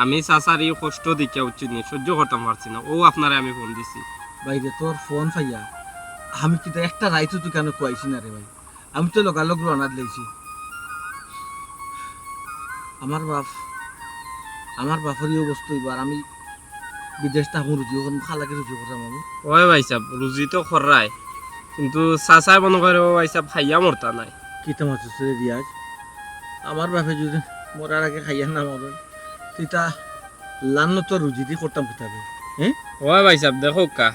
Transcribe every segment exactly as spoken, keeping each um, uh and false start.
আমি চাচার ই কষ্ট দেখিয়া, বুঝছইন নি, সহ্য করতাম পারছি না, অউ আপনারে আমি ফোন দিছি। ভাইরে, তোর ফোন পাইয়া আমি কিতা একটা রাইতও তুই কেনে কুয়াইছি না রে ভাই। আমি তো লগালগ রওনা দিলাইছি। আমার বাপ, আমার বাপর ই অবস্থা অইবো, আর আমি বিদেশ থাকমু, রুজি করমু, কার লাগি রুজি করতাম আমি? ওই ভাইসাব, রুজি তো কররায়, কিন্তু চাচায় মনো করে, ও ভাইসাব, খাইয়া মরতা নায়। কিতা মাতছস রে রিয়াজ? আমার বাপে যদি মরার আগে খাইয়া না মরইন, তে ইতা লান্নত রুজি দি করতাম কিতা বে? হ্যাঁ? ওই ভাইসাব, দেখউক্কা,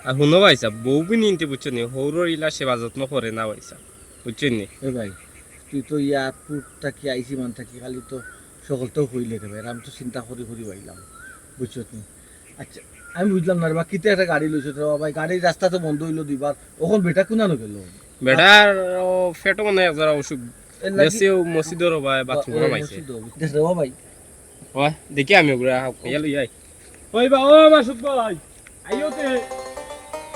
আর হুনো ভাইসাব, বউ বি নিনতে, বুঝছো নি, হউরর ইলা সেবা যত্ন করে না ভাইসাব, বুঝছো নি? এ ভাই, তুই তো এয়ারপোর্ট থাকি আইছি, মান থাকি খালি তো সকল তো হইলে রে ভাই, আমি তো চিন্তা করি করি পাইলাম, বুঝছো নি? আচ্ছা, আমি বুঝলাম না রে বা, কিতা একটা গাড়ি লইছো রে বা ভাই, গাড়ির রাস্তা তো বন্ধ অইলো দুইবার, অখন বেটা কুনানো গেল? বেটার ও পেটো মনে হয় এক জরা অসুখ। এর লাগি গেছে ও মসজিদর ও ভাই, বাথরুম ও বানাইছে। মসজিদ হবে। দেখ রে বা ভাই। ওই, দেখি আমি ওগুলা হাফ খাইয়া লই আই। ওই বা, ও মাসুদ ভাই, আইও তে।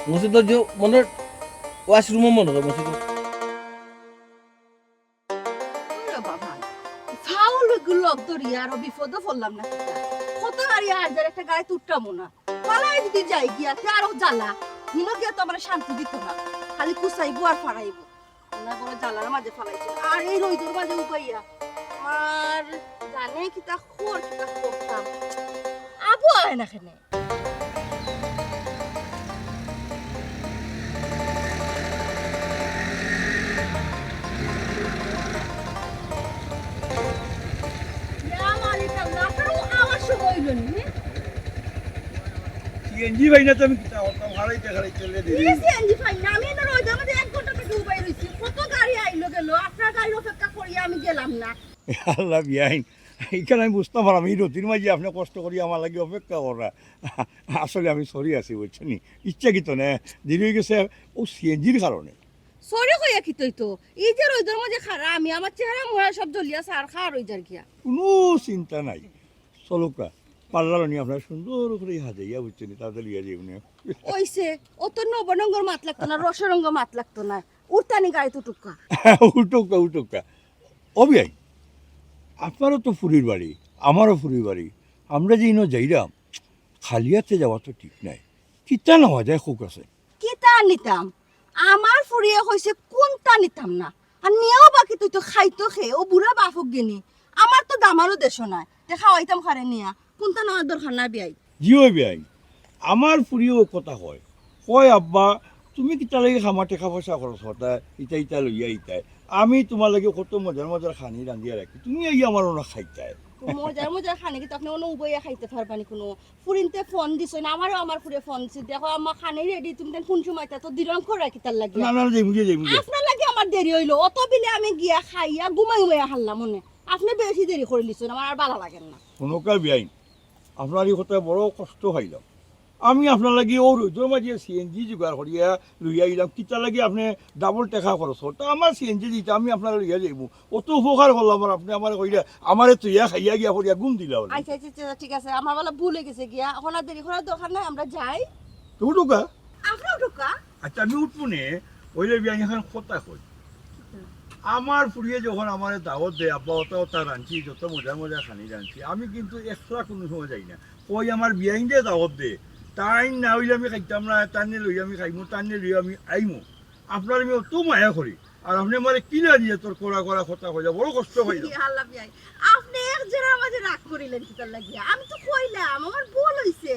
মসজিদর যে মনে হয় ওয়াশরুমও মনে হয় মসজিদর। ওরে বাবা, ফাউল গুলো ধরি আরো বিপদে পড়লাম না কিতা? কত গাড়ি আর যার একটা গাড়ি তুটতামও না। পালাই যদি যাই গিয়া, তে আরো জ্বালা। হিনো গিয়া তো আমার শান্তি দিত না। খালি কুচাইবো আর ফাড়াইবো। না বড় জ্বালার মাঝে ফালাইছে। আর এই রইদর মাঝে উবাইয়া। আমার জানে কিতা খোর, কিতা করতাম। আবু আয় না কেনে। ইয়া মালিক আল্লাহ, কারো আওয়াজ সময় হইল নি, হ্যাঁ? সিএনজি পাই না তো আমি কিতা করতাম, হারাইতে হারাইতে লে দেরি। কি সিএনজি পাই না? আমি তো রইদর মাঝে এক ঘন্টা থাকি উবাই রইছি। কত গাড়ি আইলো গেল, আপনার গাড়ির অপেক্ষা করিয়া আমি গেলাম না। আল্লাহ বিয়াইন, ইখান আমি বুঝতাম পারলাম, ই রতির মাঝে আপনে কষ্ট করি আমার লাগি অপেক্ষা কররা। আসলে আমি সরি আছি, বুঝছইন নি? ইচ্ছাকৃত না, দেরি অই গেছে অউ সিএনজির কারণে। সরি কইয়া কিতা অইতো? ই যে রইদর মাঝে খাড়া আমি, আমার চেহারা মুহারা সব জ্বলিয়া ছারখার অই যার গিয়া। কুনু চিন্তা নাই। চলউক্কা, পার্লারো নি আপনারে সুন্দর করি হাজাইয়া, বুঝছইন নি, তাড়াতাড়ি লইয়া যাইমু নে। অইছে, অত নবরঙ্গর মাত লাগতো না, রসরঙ্গ মাত লাগতো না। উঠতা নি গাড়িত উঠউক্কা। উঠউক্কা, উঠউক্কা। ও বিয়াই, আপনারও তো ফুরির বাড়ি, আমারও ফুরির বাড়ি। আমরা যে ইনো যাইরাম, খালি আতে যাওয়া তো ঠিক নায়। কিতা নেওয়া যায়, কউক্কা চাইন? কিতা নিতাম? আমার ফুরিয়ে কইছে কুনতা নিতাম না। আর নিয়াও বা কিতা, তুই তো খাইতো খে, অউ বুড়া বাফ অকগিনি। আমার তো দামালও দেশো নাই। তে খাওয়াইতাম কারে নিয়া। কুনতা নেওয়ার দরকার না বিয়াই। জি অয় বিয়াই, আমার ফুরিয়ে অউ কথা কয়। কয়, "আব্বা, তুমি কিতার লাগি খামা টেকা পয়সা খরচ করতায়, ইতা ইতা লইয়া ইতায়। আমি তুমার লাগি কত মজার মজার খানি রান্ধিয়া রাখি, তুমি আইয়া আমার অনো খাইতায়।" মজার মজার খানি কিতা আপনে অনো উবাইয়া খাইতা পারবা নি কুনু? ফুরিন্তে ফোন দিছইন, আমারেও আমার ফুরিয়ে ফোন দিছে। দেখো আম্মা, খানি রেডি, তুমি তাইন কুন সময় তা তো দিরাম করা কিতার লাগি? না, না, যাইমু গিয়া, যাইমু গিয়া। আপনার লাগি আমার দেরি অইলো, অত বিলে আমি গিয়া খাইয়া ঘুমাই ঘুমাইয়া হারলাম অনে। আপনে বেশি দেরি করিলিছইন, আমার আর ভালা লাগের না। হুনউক্কা বিয়াইন, আপনার ই কথায় বড় কষ্ট পাইলাম। আমি আপনার লাগি অউ রইদর মাঝে সিএনজি জোগাড় করিয়া লইয়া আইলাম, কিতার লাগি আপনে ডাবল টেকা খরচ করতা? আমার সিএনজি দিতা, আমি আপনারে লইয়া যাইমু। অত উপকার করলাম, আর আপনে আমারে কইরা, আমারে থইয়া খাইয়া গিয়া পড়িয়া ঘুম দিলা অনে। আচ্ছা, আচ্ছা, আচ্ছা, ঠিক আছে, আমার বালা ভুল অই গেছে গিয়া, অখন আর দেরি করার দরকার নাই, আমরা যাই। তো উঠউক্কা। আপনে উঠউক্কা। আচ্ছা, আমি উঠমু নে, অইলে বিয়াইন এখান কথা কই। আমার ফুরিয়ে যখন আমারে দাওয়াত দেয়, "আব্বা, অতা অতা রানছি, যত মজার মজার খানি রানছি," আমি কিন্তু একলা কুনু সময় যাই না। কই আমার বিয়াইনরে দাওয়াত দে, তাইন না অইলে আমি খাইতাম না, তাইনরে লইয়া আমি খাইমু, তাইনরে লইয়া আমি আইমু। আপনারে আমি অত মায়া করি, আর আপনে আমারে কিলা দিয়া তোর কড়া কড়া কথা কইলা, বড় কষ্ট পাইলাম। ইয়া আল্লাহ বিয়াই, আপনে এক জেরার মাঝে রাগ করিলেন কিতার লাগিয়া? আমি তো কইলাম, আমার ভুল অইছে।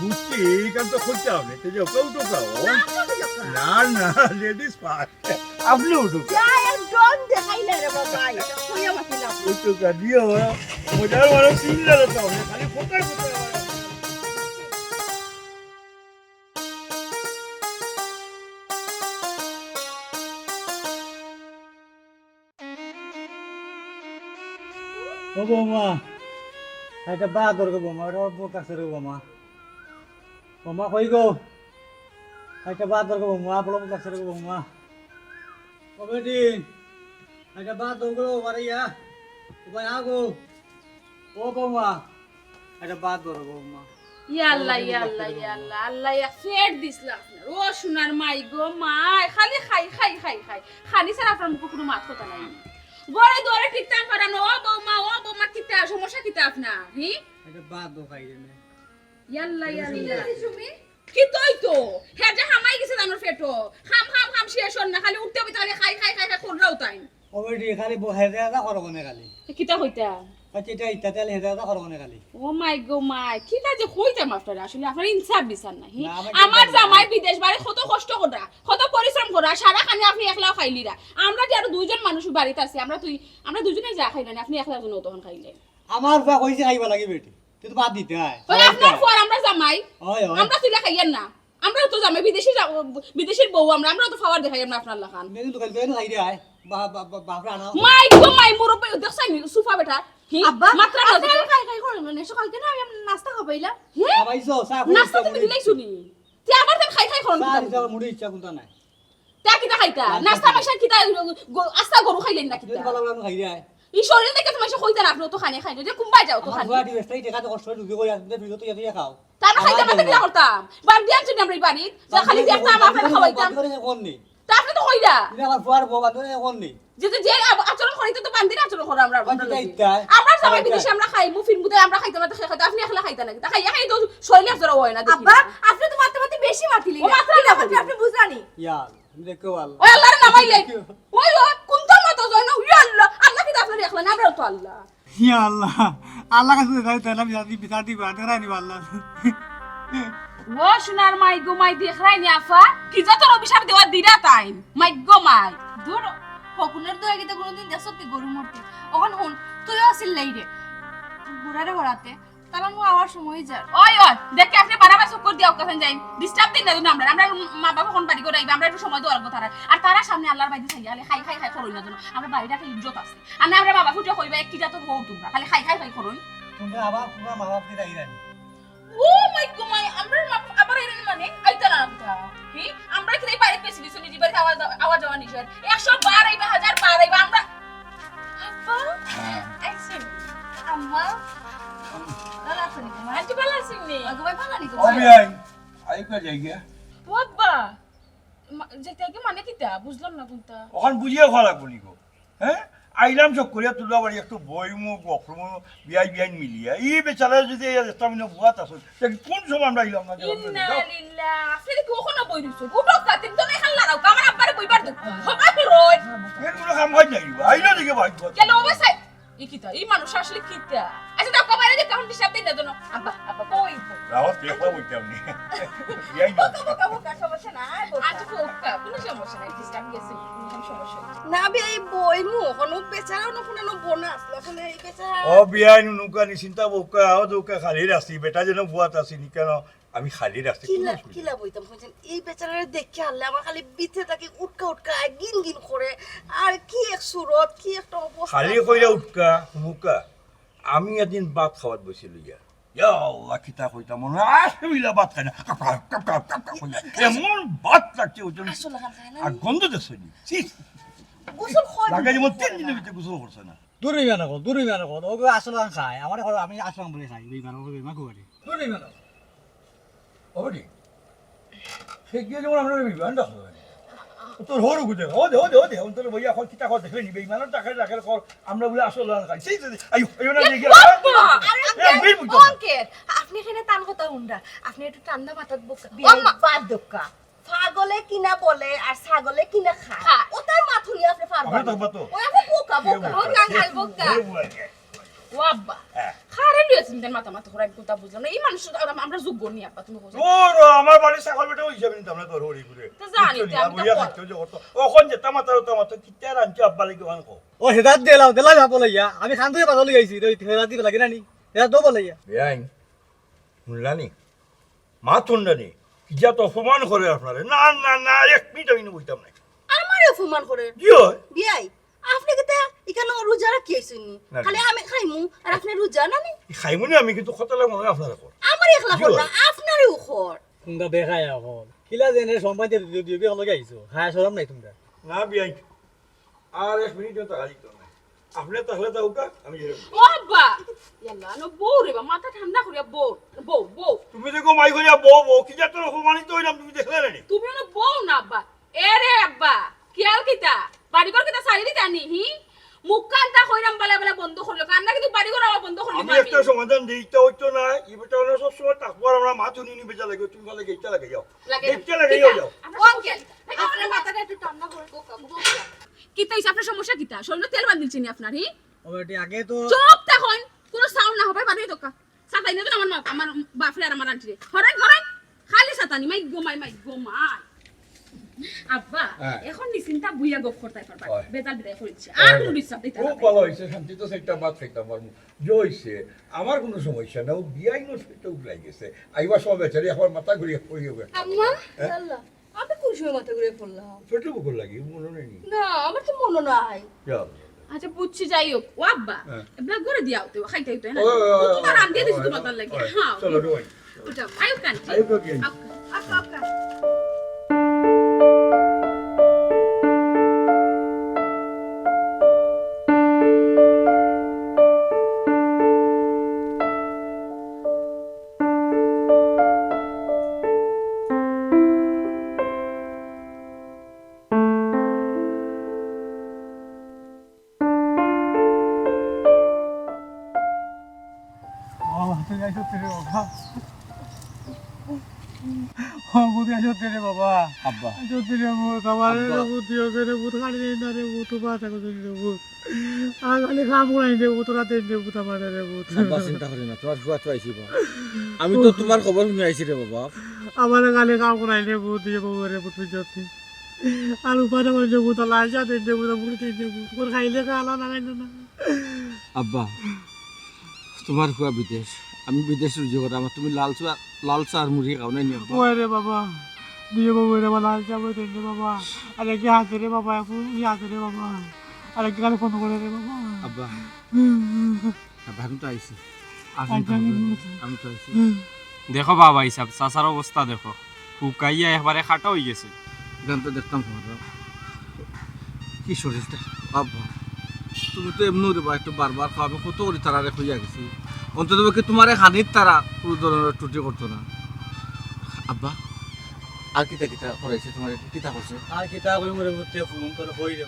বুঝছি, ইখান তো কইতে হবে। তে যাও, কেউ তো যাও। না, তুমি যাও না। না, না, লেডিজ ফার্স্ট। আপনি উঠুক। যা, একদম দেখাইলে রে বাবা, এটা কইয়া বাকি লাভ নেই। উঠুক, আর দিও, মজার বড় সিন দিল তো, খালি ফোকাস করতে হবে। ও বৌমা, একটা বাদ দরকার বৌমা, এটা অল্প কাছে রে বৌমা। বৌমা, কই গো? একটা বাদ দরকার বৌমা, অল্প কাছে রে বৌমা। ও বেটি, একটা বাদ দরকার বৌমা রে ইয়া। ও ভাই, আ গো। ও বৌমা, একটা বাদ ধরো বৌমা। ইয়া আল্লাহ, ইয়া আল্লাহ, ইয়া আল্লাহ, আল্লাহ, ইয়া ফের দিছলা আপনার। ও সোনার মাই গো, মাই, খালি খাই, খাই, খাই, খাই। খানি ছাড়া আপনার মুখো কুনু মাত কথা নাই। ঘরে দুয়ারে টিকতাম পারা না, ও বৌমা, ও বৌমা, কিতা, সমস্যা কিতা আপনার, হি? এটা বাদ দো খাই রে মে। ইয়াল্লা, ইয়াল্লা। কি তুমি? কি তৈ তো? হে যে হামাই গেছে জানোর পেটো। খাম, খাম, খাম শেষ অর না। খালি উঠতে বইতে খালি খাই, খাই, খাই, খাই কররাও তাই। ও বেটি, খালি ব-, হেদা হেদা করো কোনে খালি? তো কিতা কইতা? আচ্ছা, এটা ইটা তাহলে হেদা হেদা করো কোনে খালি? ও মাই গো মাই, কিতা যে কইতাম আপনারে, আসলে আপনার ইনসাফ বিচার নাই। না, আমার আমার কিনতে জামাই নাই। বিদেশ বাড়ি কত কষ্ট করা, কত পরিশ্রম করা, সারা খানি আপনি একলাও খাইলিরা। আমরা যে আরো দুইজন মানুষ বাড়িত আছি, আমরা তুই, আমরা দুইজনে যা খাইলাম, আপনি একলা জন তখন খাইলেন। আমার যা কইছি খাইবা লাগে বেটি। তুই তো বাদ দিতে হয়। ওই আপনার ফুয়ার আমরা জামাই। ওই, ওই। আমরা তুইলা খাইয়ার না। আমরাও তো জামাই, বিদেশি যা-, বিদেশির বউ আমরা, আমরাও তো পাওয়ার দেখাই আমরা আপনার লাখান। মেনু তো খালি বেনু খাই রে আয়। বা-, বা-, বা-, বাপরে আনা। মাই গো মাই, মুরব্বি দেখছাই নি, সুফা বেটা। হি? আব্বা, মাত্রা না আজকে দেখে। আমি খাই খাই করলাম না, এসো কালকে না আমি নাস্তা খাবাইলাম। হে? খাবাইছো, চা খাইছো, নাস্তা তুমি মুড়ি। দিলাইছো নি? তে আবার তেন খাই খাই করো চা না। দিছো, মুড়ি ইচ্ছা কোনটা নাই। তা কিতা খাইতা? আর নাস্তা কিতা? মাসা কিতা? গ-, আস্তা গরু খাইলেন না কিতা? ভালো ভালো খাই রে আয়। ই শরীর দেখে তো মাসে কইতা না, আপনি তো খানে খাইলে, যে কুম্বাই যাও তো আমার খানে। ফুয়া দিবে, সেই টাকা তো কষ্ট করে রুজি করে আসতে, ফিরত তো ইয়া খাও। তা আমরা খাইতাম না, তা কিতা করতাম? বাদ দিয়ে আনছেন আমরা এই বাড়ি, যা খালি দিয়ে একটা আমার খাওয়াইতাম। বাদ করে এখন নেই। তা আপনি তো কইরা। তুমি আমার ফুয়ার বউ, বাদ করে এখন নেই। যে, যে, যে আব-, আচরণ করি, তো, তো বান্দির আচরণ করো আমরা, আমরা বান্দির লগে। খাইতাই। আমরা সবাই খাইতাই। বিদেশে আমরা খাই, মুফিন বুদে আমরা খাইতাম না, খাই, খাই, আপনি একলা খাইতা না কিতা? খাই, খাই, তো শরীরে জ্বর হয় না, দেখি। আব্বা, আপনি তো মাত্র মাত্র বেশি মাতিলেন। ও, মাত্র কিতা মাত্র মাতিলেন। আপনি বুঝানি? ইয়া, দেখো আল্লাহ। ওই আল্লাহর নাম আইলে। ওই, ওই, কোন তো মতো জয় না? ইয়া আল্লাহ, আল্লাহ কিতা আপনার একলা না, আমরাও তো আল্লাহ। ইয়া আল্লাহ, আল্লাহ কাছে যাই, তাহলে আমি বিচার দি-, বিচার দিবা, দেখরাই নিবা আল্লাহ। ও সোনার মাই গো মাই, দেখরাই নি আফা, কি যা তোর অভিশাপ দেওয়া দিরা তাই। মাই গো মাই। দূর, হকুনের দোয়া গীতা কোনোদিন দেখছ তুই গরু মরতে? অখন হুন, তুইও আছিল লাই রে। বুড়ারে হরাতে, তাহলে মু আওয়ার সময় যার। ওই, ওই, দেখে আপনি বারবার চক্কর দিয়া অক্কাশন যাই। Disturb দিন না, দিন আমরা, আমরা মা বাবা কোন বাড়ি করে আইবা, আমরা একটু সময় দেওয়ার কথা। আর তারা সামনে আল্লাহর বাইরে চাইয়া খালি খাই, খাই, খাই করই না যেন। আমরা বাড়িটা একটা ইজ্জত আছে। আর না আমরা বাবা ফুটে কইবা, "এক কি জাতর বউ তোমরা, খালি খাই খাই খাই করই।" তোমরা আবার পুরা মা বাপকে দায়ী রাখি। ও মাই গো মাই, আমরা মা বাপ আবার এরানি মানে? আইতা না আইতা। কি? আমরা কি এই বাড়িতে বেশি কিছু নিজে বাড়িতে আওয়া যাওয়া, আওয়া যাওয়া নিষেধ? একশো বার আইবা, হাজার বার আইবা, আমরা আব্বা? হ্যাঁ। আইসেন। আম্মা? ভালো আছেন গো মা? আন্টি ভালো আছেন নি? ও গো ভাই ভালো নি গো ও মা? বিয়াই, আইবা যাই গিয়া। ও আব্বা, মা-, যেতে আগে মানে কিতা? বুঝলাম না কোনটা। অখন বুঝিয়া খাওয়া লাগবো নি গো। হ্যাঁ? আইলাম সব করিয়া তুলা বাড়ি একটু বইমু, গফরমু, বিয়াই বিয়াইন মিলিয়া। ই বেচারা যদি এই একটা মিনিট বুয়াত আছে, তা কি কোন সময় আমরা আইলাম না? ইন্না লিল্লাহ। আপনি কি ওখানে বই রইছো? উঠো, কাতিন তো এখান লাগাও। আমার আব্বারে বইবার দেখো। হবা কি রয়? এর কোনো কাম কাজ নাই। আইলো দেখে ভাই। কেন হবে সাই? ই কিতা? ই মানুষ আসলে কিতা? আচ্ছা, দাও, কবারে যে কাউন্টি সাথে না জানো। আব্বা, আব্বা, বই। রাহত, তুই একবার বইতে আপনি। ইয়াই না। বোকা, বোকা, বোকা, সমস্যা নাই, বোকা। আচ্ছা, বোকা, কোনো সমস্যা নাই, disturb গেছে, কোনো সমস্যা নাই। না, বে, এই বইমু, কোনো বেচারা, কোনো, কোনো বোন আসলো, আসলে এই বেচারা। ও বিয়াই, নুনুকা, নিশ্চিন্তা, বোকা, ও দোকা, খালি রাস্তি, বেটা যেন বুয়াত আসি, নি কেন? আমি খালি রাখছি, কোনো কিলা, অসুবিধা কিলা নাই। বইতাম কইছেন, এই বেচারারে দেখে হারলে আমার খালি ভিতরে থাকি উটকা উটকা আয়, গিন গিন করে। আর কি এক সুরত, কি একটা অবস্থা। খালি কইরা উটকা, মুকা। আমি একদিন ভাত খাওয়াত বইছি লইয়া। ইয়া আল্লাহ, কিতা কইতাম, মনে হয় আশে বিলা ভাত খাই না। Cup, cup, cup, cup, cup, cup কইয়া। এমন ভাত লাগছে ওই জন্য। আসলে খান খায় না। আর গন্ধ দেখছো নি? ছি। গোসল হয় লাগাই না। যেমন তিন দিনের ভিতরে গোসল করছে না। দূর হইবা না কো, দূর হইবা না কো। ও আসলে খান খায়। আমার এখন আমি আসলাম বলে খাই। বেইমান, ও বেইমান খুব বাড়ি। দূর হইবা না। ওরে, সে গিয়ে যেমন আমরা বিমান দেখো। তোর হরু গুজে, ও দে, ও দে, ও দে, অন্তরে বইয়া এখন কিতা কর দেখলে নি, বেইমানর টাকা রাখের কর, আমরা বলে আসল লাল খাই। সেই, সেই, আইও, আইও না, এ, দেখি, বাবা! আরে, এ, আঙ্কেল, বিল বুঝতো না। আঙ্কেল, আপনি এখানে তান কথা হুনরা। আপনি একটু ঠান্ডা মাথাত বকা, ও মা! বাদ দক্কা। পাগলে কিনা বলে আর ছাগলে কিনা খায়। খায়। ও তার মাথুনি আপনি পাগল। আমরা তো বাতো। ওই আপনি বোকা, বোকা। বোকা, খাল বোকা। এ বুয়া কে? ও আব্বা। হ্যাঁ। খারে লইয়া চিন্তার মাথা মাথা করে আমি কোনটা বুঝলাম না। এই মানুষ তো আমরা, আমরা যোগ্য নি আব্বা, তুমি বুঝো। ও রে, আমার বাড়ির ছাগল বেটা ওই হিসাবে নিতাম না তোর হরি ঘুরে। তো জানি, বুঝছো নি? তো আমি আবু তো ইয়া কর- থাকতে ওই যে করতো। অখন যেটা মাথা ওটা মাথা কিতা রানছে আব্বা লাগি ওখান কো। ও হেদাত দিলাম, দিলাম না বলাইয়া। আমি খান থেকে বাজার লই আইছি, তো হেদাত দিবে লাগে না নি? হেদাত দো বলাইয়া। বেআইন, শুনলা নি? মা তুন্ডা নি? কি জাত অপমান করে আপনারে? না, না, না, এক মিনিট আমি বইতাম না। আমারে অপমান করে? জি হয়। বিয়াই, আপনি কিতা ইখানো রোজা রাখি আইছেন নি? না, খালি না। আমি খাইমু, আর আপনি রোজা না নি? খাইমু নি আমি, কিন্তু কথা লাগবো না আপনার এখন। আমার একলা জি কর না, হয়। আপনারেও কর। তোমরা দেখায় এখন। কিলা জেনে সম্পাদে যদিও বিয়ে লগে আইছো। হ্যাঁ, শরম নাই তোমরা। না, বিয়াই। আর এক মিনিট তো খালি তো না। আপনি তাহলে তা উঠা, আমি যাই। ও আব্বা! ইয়াল্লা, আনো বউ রে বা, মাথা ঠান্ডা করিয়া বউ, বউ, বউ। তুমি দেখো মাই করিয়া বউ, বউ, কি জাত অপমানিত হইলাম, তুমি দেখলে না নি? তুমি আনো বউ না আব্বা। এ রে আব্বা, খেয়াল কিতা? বাড়ি ঘর কিতা ছাড়ি দিতা নি, হি? মুখখানতা কইরাম বালা বালা বন্ধ করিলাও, কারণ না কিন্তু বাড়ি ঘর আবার বন্ধ করিলাম আমি। একটা সমাধান দেই, ইটা অইতো না। ই বেটা ওরা সব সময় থাকবো, আর আমরা মাত হুনি নি বেজা লাগে, তুমি ভালো গেটটা লাগাই যাও। লাগে না। গেটটা লাগাই যাও। ও আঙ্কেল, আপনার মাথাটা একটু ঠান্ডা করে। কিতা অইছে? আপনার সমস্যা কিতা? শরীরে তেল বান্ধিলছে নি আপনার, হি? ও বেটি, আগে তো চুপ থাকইন, কোনো সাউন্ড না হবে, বাড়ি দোকা। সাতাই না তো আমার মা, আমার বাপরে আর আমার আন্টিরে। হরেন, হরেন, খালি সাতানি, মাই গো মাই, মাই গো মাই। আব্বা, হ্যাঁ। এখন নিশ্চিন্তা বইয়া গপ করতায় পারবা। হয়। বেজাল বিদায় করিছে। আর হয়। কোনো ডিস্টার্ব দিতা খুব না। ভালো হইছে, শান্তি তো সেটা ভাত খাইতাম পারমু। যে হইছে, আমার কোনো সমস্যা না, ও বিয়াই নষ্ট হইতে উগলাই গেছে। আইবার সময় বেচারি আমার মাথা ঘুরিয়া পড়িয়া গেছে। আম্মা, হ্যাঁ? আল্লাহ, আমি কোন সময় মাথা ঘুরিয়া পড়লাম? ছোট বুকুর লাগি, মনে নেই। না, আমার তো মনে নাই। যা। আচ্ছা, বুঝছি, যাই হোক। ও আব্বা, হ্যাঁ। এবলা ঘরে দিয়া আও তো, খাইতে হইতো, হ্যাঁ? ওই, ওই, ওই, ও তোমার ওই, রান্ধিয়া দিছি ওই, তোমার ওই, লাগি। ওই, হ্যাঁ। চলো, রোহন। ওটা, আয়ুব খান। আয়ুব খান। আপ-, আপ-, আপ-, আপ-। ও, তুই আইছো রে বাবা। ও, বুঝি আইছো রে বাবা। আব্বা। আইছো রে ভূত, আমার আব্বা। রে ভূত, দিও রে ভূত, খালি না রে ভূত, বাঁচা করে রে ভূত। আর খালি কাম করাই রে ভূত, রাতে রে ভূত, আমার রে ভূত। আব্বা, চিন্তা করি না, তোমার ফুয়া তো আইছি বা। আমি তো তোমার খবর শুনি আইছি রে বাবা। আমার খালি কাম করাই রে ভূত, দিয়ে বাবু রে ভূত, বুঝছি। আর উপায় না করে রে ভূত, লাল চা দে রে ভূত, মুড়ি দে রে ভূত, করে খাইলে খালা, না খাইলে না। আব্বা, তোমার ফুয়া বিদেশ, আমি বিদেশ রুজি করি, আমার তুমি লাল চা, লাল চা আর মুড়ি খাও নাই নি আব্বা? ওই রে বাবা, দিয়ে বাবু রে বাবা, লাল চা বই দে রে বাবা, আর একটু হাতে রে বাবা, এখন ই হাতে রে বাবা, আর একটু খালি ফোন করে রে বাবা। আব্বা, আব্বা, আমি তো আইছি। আমি তো আইছি। আমি তো আইছি। দেখো বাবা হিসাব, চাচার অবস্থা দেখো, হুকাইয়া একবারে কাটা হই গেছে। গান তো দেখতাম তোমার। কি শরীরটা, আব্বা। তুমি তো এমনি রে বা, একটু বারবার খাও, আমি কত করি তারারে কইয়া গেছি। অন্তত পক্ষে তোমার এক হানির তারা কোনো ধরনের ত্রুটি করতো না। আব্বা, আর কিতা কিতা করাইছে তোমার, কিতা করছে? আর কিতা কই মরে বুঝতে ফোন তোর কই রে।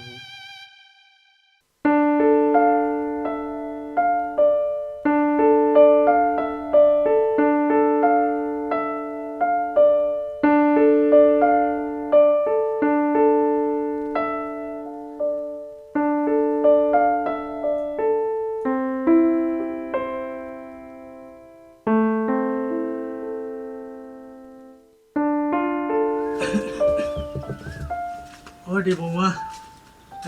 ওরে বৌমা,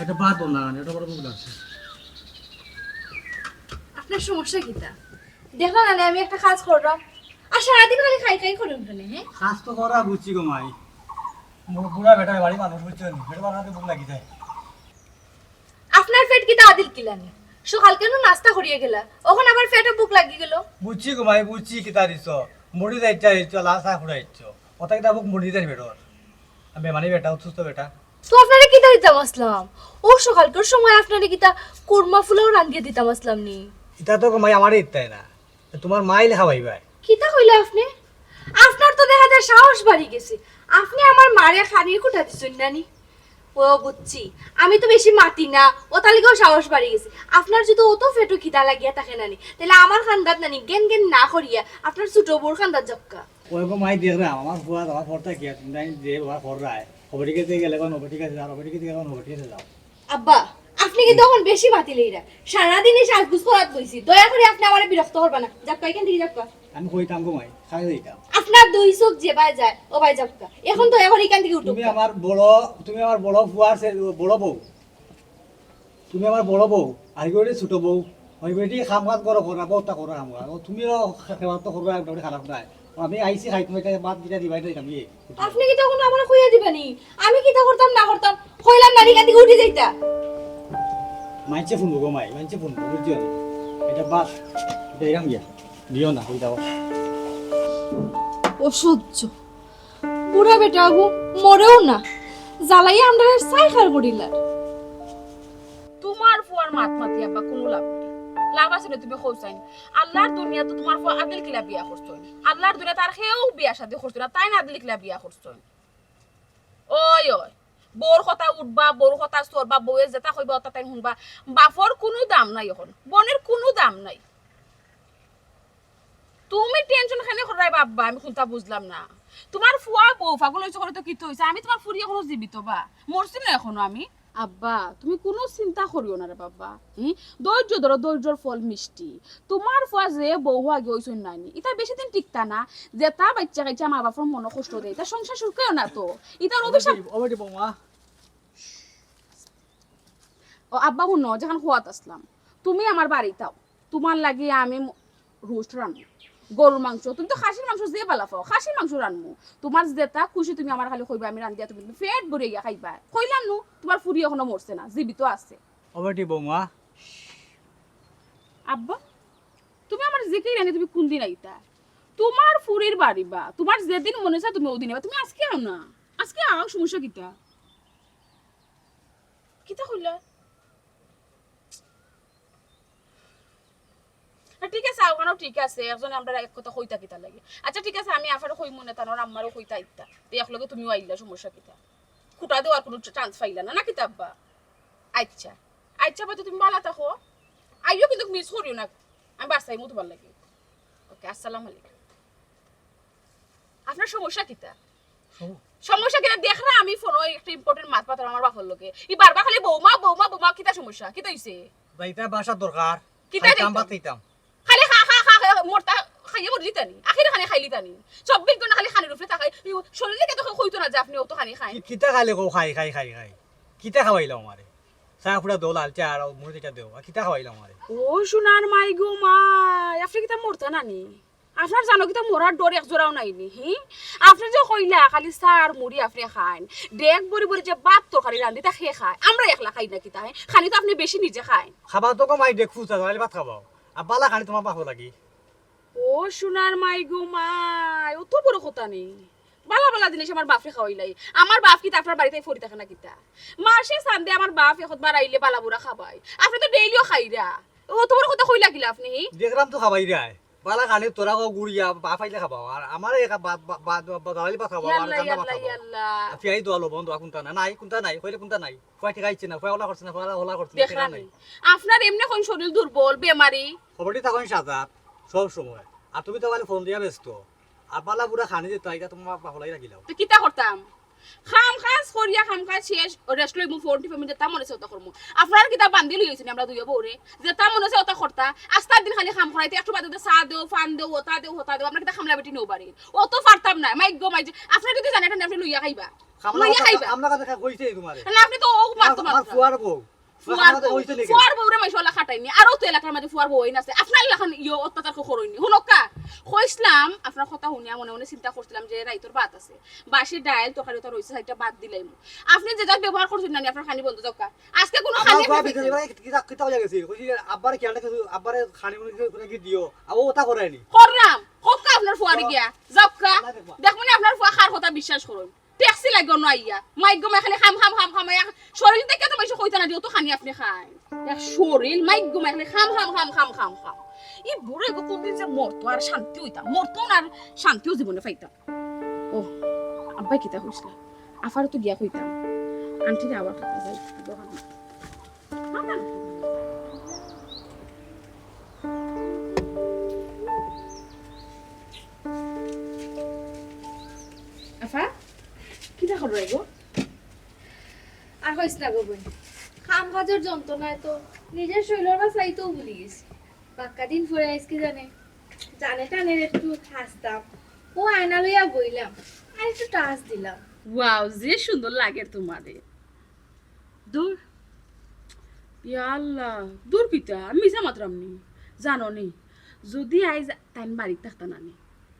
একটা ভাত দে না, এটা বড় ভুক লাগছে। আপনার সমস্যা কিতা? দেখো না, আমি একটা কাজ করলাম, আর সারাদিন খালি খাই খাই করুন কেনে, হ্যাঁ? কাজ তো করা বুঝছি গো মাই, বু-, বুড়া বেটা, বাড়ি মানুষ বুঝছো নি, পেট বানাতে ভুক লাগি যায়। আপনার পেট কিতা আদিল কিলানি? সকাল কেনে নাস্তা করিয়া গেলা, অখন আবার পেটও ভুক লাগি গেল। বুঝছি গো মাই, বুঝছি কিতা দিছ, মরি যাইতে আইছ, লাশ আ ফুরাইছ, ওটা কিতা ভুক মরি যায় বেটার। আমি বেমারি বেটা, অসুস্থ বেটা। তো আপনারে কিতা দিতাম আসলাম? ও সকালকার সময় আপনারে কিতা কুরমা ফুলাও রান্ধিয়া দিতাম আসলাম নি? ইতা তো গো মাই আমারে ইত্তায় না, তোমার মাই লেখা ভাই ভাই। কিতা কইলা আপনে? আপনার তো দেখা যায় সাহস বাড়ি গেছে। আপনে আমার মারে খানির কুটা দিছইন না নি? ও বুঝছি, আমি তো বেশি মাতি না, ও তালিকাও সাহস বাড়ি গেছে। আপনার যদি অত পেটো খিদা লাগিয়া থাকে না নি, তাহলে আমার কান্দাত না নি গেন গেন না করিয়া আপনার ছোট বউর কান্দাত যাউক্কা। ওই গো মাই দেখরাম, আমার ফুয়া, আমার ফরটা কি আছে? তুমি জানি যে বাবা ফর রায়, হবে ঠিক আছে গেলে কোন হবে ঠিক আছে যাও, হবে ঠিক আছে গেলে কোন হবে ঠিক আছে যাও। আব্বা, আপনে কিন্তু অখন বেশি মাতিলেইরা। সারাদিন এই সাজগুজ করাত বইছি। দয়া করি আপনে আমারে বিরক্ত করবা না। যাউক্কা, ইখান থাকি যাউক্কা। আমি কইতাম গো মাই, খাই যাইতাম। আপনার দুই চোখ যে বায় যায়, ও বায় যাউক্কা। অখন দয়া করি ইখান থাকি উঠউক্কা। তুমি আমার বড়, তুমি আমার বড় ফুয়ার সে-, বড় বউ। তুমি আমার বড় বউ, আর কি ওরে ছোট বউ। ওই বেটি কাম কাজ করো, করো, বহুতটা করো কাম কাজ। ও তুমিও সেবা তো করবে, একটা খারাপ নাই। আমি আইছি খাই, তুমি একটা ভাত কিটা দিবাই না, আমি। আপনে কিতা অখন আমারে কইয়া দিবা নি? আমি কিতা করতাম না করতাম, কইলাম না নি, ইখান থাকি উঠি যাইতা। মাইনষে হুনবো গো মাই, মাইনষে হুনবো, বুঝছো নি? এটা ভাত, এটা এরাম গিয়া, দিও না, ওই দাও। অসহ্য। বুড়া বেটা আগু মরেও না, জ্বালাইয়া আমরারে ছাইখার করিলার। তোমার ফুয়ার মাত মাতি আব্বা কুনু লাভ নাই। লাভ আছে নি তুমি কও চাইন। আল্লার দুনিয়াত তো তোমার ফুয়া আদিল কিলা বিয়া করছইন। আল্লার দুনিয়াত আর কেউ বিয়া শাদি করছইন না, তাইন আদিল কিলা বিয়া করছইন। ওই, ওই, বউর কথা উঠবা, বউর কথা চলবা, বউয়ে যেতা কইবা অতা তাইন হুনবা। বাপর কুনু দাম নাই অখন, বইনর কুনু দাম নাই। তুমি টেনশন কেনে কররায় বা আব্বা, আমি কুনতা বুঝলাম না। তুমার ফুয়া বউ পাগল অইছে করি তো কিতা অইছে? আমি তুমার ফুরি অখনো জীবিত বা, মরছি না অখনো আমি। আব্বা, তুমি কুনু চিন্তা করিও না রে বাবা। হুম? ধৈর্য ধরো, ধৈর্যর ফল মিষ্টি। তুমার ফুয়া যে বউ আগে অইছইন নানি, ইতা বেশি দিন টিকতা না। যেতা বাইচ্চা কাইচ্চা মা বাপর মনো কষ্ট দেয়, ইতা সংসার সুখেও না তো। ইতার অভিশাপ। ও বেটি, ও বেটি বৌমা। ও আব্বা, হুনো, যেখান খোয়াত আসলাম, তুমি আমার বাড়িত আও, তুমার লাগি আমি ম-, রোস্ট রানমু, গরুর মাংস, তুমি তো খাসির মাংস যে বালা পাও, খাসির মাংস রানমু। তুমার যেতা খুশি তুমি আমার খালি কইবা, আমি রান্দিয়া তুমি পেট ভরিয়া গিয়া খাইবা। কইলাম নু, তুমার ফুরি অখনো মরছে না, জীবিত আছে। ও বেটি বৌমা। আব্বা, তুমি আমার জিকাইরায় নি তুমি কুনদিন আইতা? তুমার ফুরির বাড়ি বা, তুমার যেদিন মনে চায় তুমি অউদিন আইবা। তুমি আজকে আও না, আজকে আও, সমস্যা কিতা? কিতা কইলা? না, ঠিক আছে, অখানো ঠিক আছে, একজনে আমরারে এক কথা কইতা কিতা লাগে। আচ্ছা, ঠিক আছে, আমি আফারে কইমু নে, তানর আম্মারেও কইতা আইতা। তে একলগে তুমিও আইলা, সমস্যা কিতা? খুটা দেওয়ার কুনু চান্স পাইলা না, না কিতা আব্বা? আচ্ছা, আচ্ছা, আব্বা, তো তুমি বালা থাকো। আইও, কিন্তু মিস করিও না। আমি বাসাইমু তুমার লাগি। ওকে, আসসালামু আলাইকুম। আপনার সমস্যা কিতা? সম- সমস্যা কিতা? দেখরা আমি ফোনো একটা ইম্পর্টেন্ট মাত মাতরাম আমার বাপর লগে। ই বারবার খালি বৌমা, বৌমা, বৌমা, কিতা সমস্যা? কিতা অইছে? যাইতা বাসাত দরকার। কিতা খাইতাম, যাইতাম? ভাত খাইতাম। খালি খা, খা, খা, খা, মরতা খাইয়া মরি দিতানি। আখেরি খানি খাইলিতানি। চব্বিশ ঘন্টা খালি খানির উপরে থাকাই। ই শরীরে কেতো কইতো না যে আপনে অত খানি খাইন। কি-, কিতা খালি কও খাই, খাই, খাই, খাই। কিতা খাওয়াইলাও আমারে? চা ফুড়া দেও, লাল চা আর মুড়ি দুইটা দেও। আর কিতা খাওয়াইলাও আমারে? ও সোনার মাই গো মাই, আপনে কিতা মরতা নানি? আপনার জানো কিতা মরার ডর এক জোড়াও নাই নি, হি? আপনে যে কইলা খালি চা আর মুড়ি আপনে খাইন, ডেক ভরি ভরি যে ভাত তরকারি রান্ধিতা হে খায়, আমরা একলা খাই না কিতা, হে? খানি তো আপনে বেশি নিজে খাইন। খাবা তো কমাই ডেক ফুচা, তাইলে ভাত খাবাও। আর বালা খানি তুমার বাপর লাগি। ও সোনার মাই গো মাই, অত বড় কথা নি। বালা বালা জিনিস আমার বাপরে খাওয়াইলাই। আমার বাপ কিতা আপনার বাড়িত পড়ি থাকে না কিতা? মাসে চান্দে আমার বাপ একবার আইলে বালা বুরা খাবায়। আপনে তো ডেইলিও খাইরা। অত বড় কথা কইলা কিলা আপনে, হি? দেখরাম তো খাবাইরায়। বালা খানি তোরা কও গুড়িয়া, বাপ আইলে খাবাও। আর আমারে একা বা-, বা-, বা-, বা-, দালালি ভাত খাবাও, আর ইয়াল্লা, কান্দা ভাত ইয়াল্লা, খাবাও। ইয়াল্লা। আর পিয়াই দোয়া লবণ দোয়া কুনতা না, নাই, কুনতা নাই, কইলে কুনতা নাই। ফুয়া ঠিক আইছে না, ফুয়া ওলা করছে না, ফুয়া ওলা করছে না, ঠিক দেখরাম নাই। নি। আপনার এমনে কোন শরীর দুর্বল, বেমারি? খবরটি তখন সাজাত, সব সময়। আর তুমি তো খালি ফোন দিয়া ব্যস্ত। আর বালা বুরা খানি দিতা, ইটা তুমার বাপর লাগি রাখিলাও। তো কিতা করতাম? কাম কাজ করিয়া কাম কাজ শেষ, রেস্ট লইমু, ফোন টিপিমু, যেতা মনে চায় অতা করমু। আপনার কিতা বান্দি লইয়া আইছি নি আমরা দুইও বউরে? যেতা মনে চায় অতা করতা। আস্তা দিন খালি কাম করাইতা, একটু বাদে চা দেও, পান দেও, অতা দেও, হতা দেও। আপনার কিতা কামলা বেটি নেও বাড়ির? অত পারতাম না, মাই গো মাই যে। আপনার যদি জানে, এটা আপনে লইয়া খাইবা। কামলা লইয়া কথা, খাইবা। কামলা কথা কইছে তুমারে। না, আপনে তো ও মারতো আমার মারতো। ফুয়ার বউ। ফুয়ার বউ, ফুয়ার বউরে মাইনষে অলা খাটাইন নি। আরো তো এলাকার মাঝে ফুয়ার বউ অইন আছে। আপনার লাখান ইয়ো অত্যাচার কেউ করইন নি। হুনউক্কা, কইছলাম, আপনার কথা হুনিয়া মনে মনে চিন্তা করছিলাম যে রাইতর ভাত আছে। বাসি ডাইল, তরকারি অতা রইছে, চাইরটা ভাত দিলাইমু। আপনে যে যার ব্যবহার করছইন না নি, আপনার খানি বন্ধ যাউক্কা। আজকে কুনু আমার খানি বাপ আপনে ভিতরে ভাই কিতা, কিতা হইয়া গেছে? কইছি, "আব্বারে খেয়াল রাখিও, আব্বারে খানি মুনি করে কি দিও।" আর ও অতা করেনি। করলাম। কউক্কা আপনার ফুয়ারে গিয়া। যাউক্কা। আল্লাহ দেখবা। দেখমু নি আপনার ফুয়া কার কথা বিশ্বাস করইন। ট্যাক্সি লাগবো না আইয়া। মাই গো মাই খালি খাম, খাম, খাম, খাম। এক শরীর দেখে তো মাইনষে কইতা না যে অত খানি আপনে খাইন। এক শরীর, মাই গো মাই খালি খাম, খাম, খাম। ই বুড়া গো কোনদিন যে মরতো আর শান্তি অইতাম। মরতো না আর শান্তিও জীবনে পাইতাম। ও, আব্বায় কিতা কইছলা? আফারে তো গিয়া কইতাম। আন্টিরে আবার কথা যাই। আফা, কিতা কররায় গো? আর কইস না গো বইন, কাম কাজর যন্ত্রণায় তো নিজর শরীলর বায় চাইতেও ভুলি গেছি। বাক্কা দিন পরে আইজকে জানে, জানে টানে একটু হাসতাম। ও আয়না লইয়া বইলাম, আর একটু টাচ দিলাম। ওয়াও, যে সুন্দর লাগের তুমারে। দূর। ইয়া আল্লাহ, দূর কিতা? আমি মিছা মাতরাম নি। জানো নি, যুদি আইজ তাইন বাড়িত থাকতা না নি,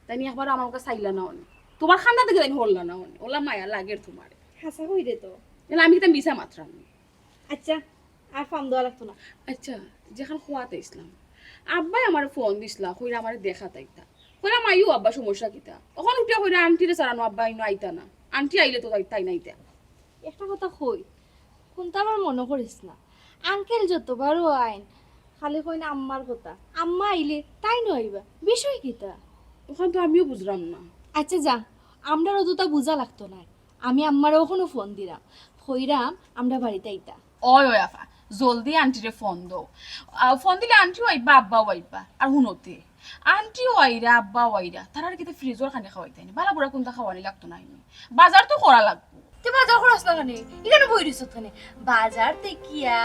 তাইন একবারও আমার মুখে চাইলা না অনে। তুমার কান্দা দেখি তাইন হরলা না অনে। অলা মায়া লাগের তুমারে। হাছা কইরে তো। তাইলে আমি কিতা মিছা মাতরাম নি? আচ্ছা, আর ফোন দেওয়া লাগতো না। আচ্ছা, যেখান খোয়াত আইছলাম, আব্বায় আমারে ফোন দিছলা, কইরা আমারে দেখাত আইতা। কইলাম, "আইও আব্বা, সমস্যা কিতা?" অখন উঠিয়া কইরা, "আন্টিরে ছাড়া নু আব্বা ইনো আইতা না। আন্টি আইলে তো তাই, তাইন আইতা।" একটা কথা কই, কুনতা আবার মনো করিস না। আঙ্কেল যতবারও আইন, খালি কইন আম্মার কথা। আম্মা আইলে তাইনও আইবা। বিষয় কিতা? অখান তো আমিও বুঝরাম না। আচ্ছা যা, আমরার অততা বুঝা লাগতো নায়। আমি আম্মারে অখনো ফোন দিরাম। কইরাম, আমরা বাড়িত আইতা। ওই, ওই আফা, জলদি আন্টিরে ফোন দেও। আহ, ফোন দিলে আন্টিও আইবা, আব্বাও আইবা। আর হুনো তে, আন্টিও আইরা, আব্বাও আইরা, তারার কিতা ফ্রিজর খানি খাওয়াইতায় নি? বালা বুড়া কুন্তা খাওয়ানি লাগতো নায় নি? বাজার তো করা লাগবো। তে বাজার করস না কেনে? ইখানো বই রইছত কেনে? বাজার দেখিয়া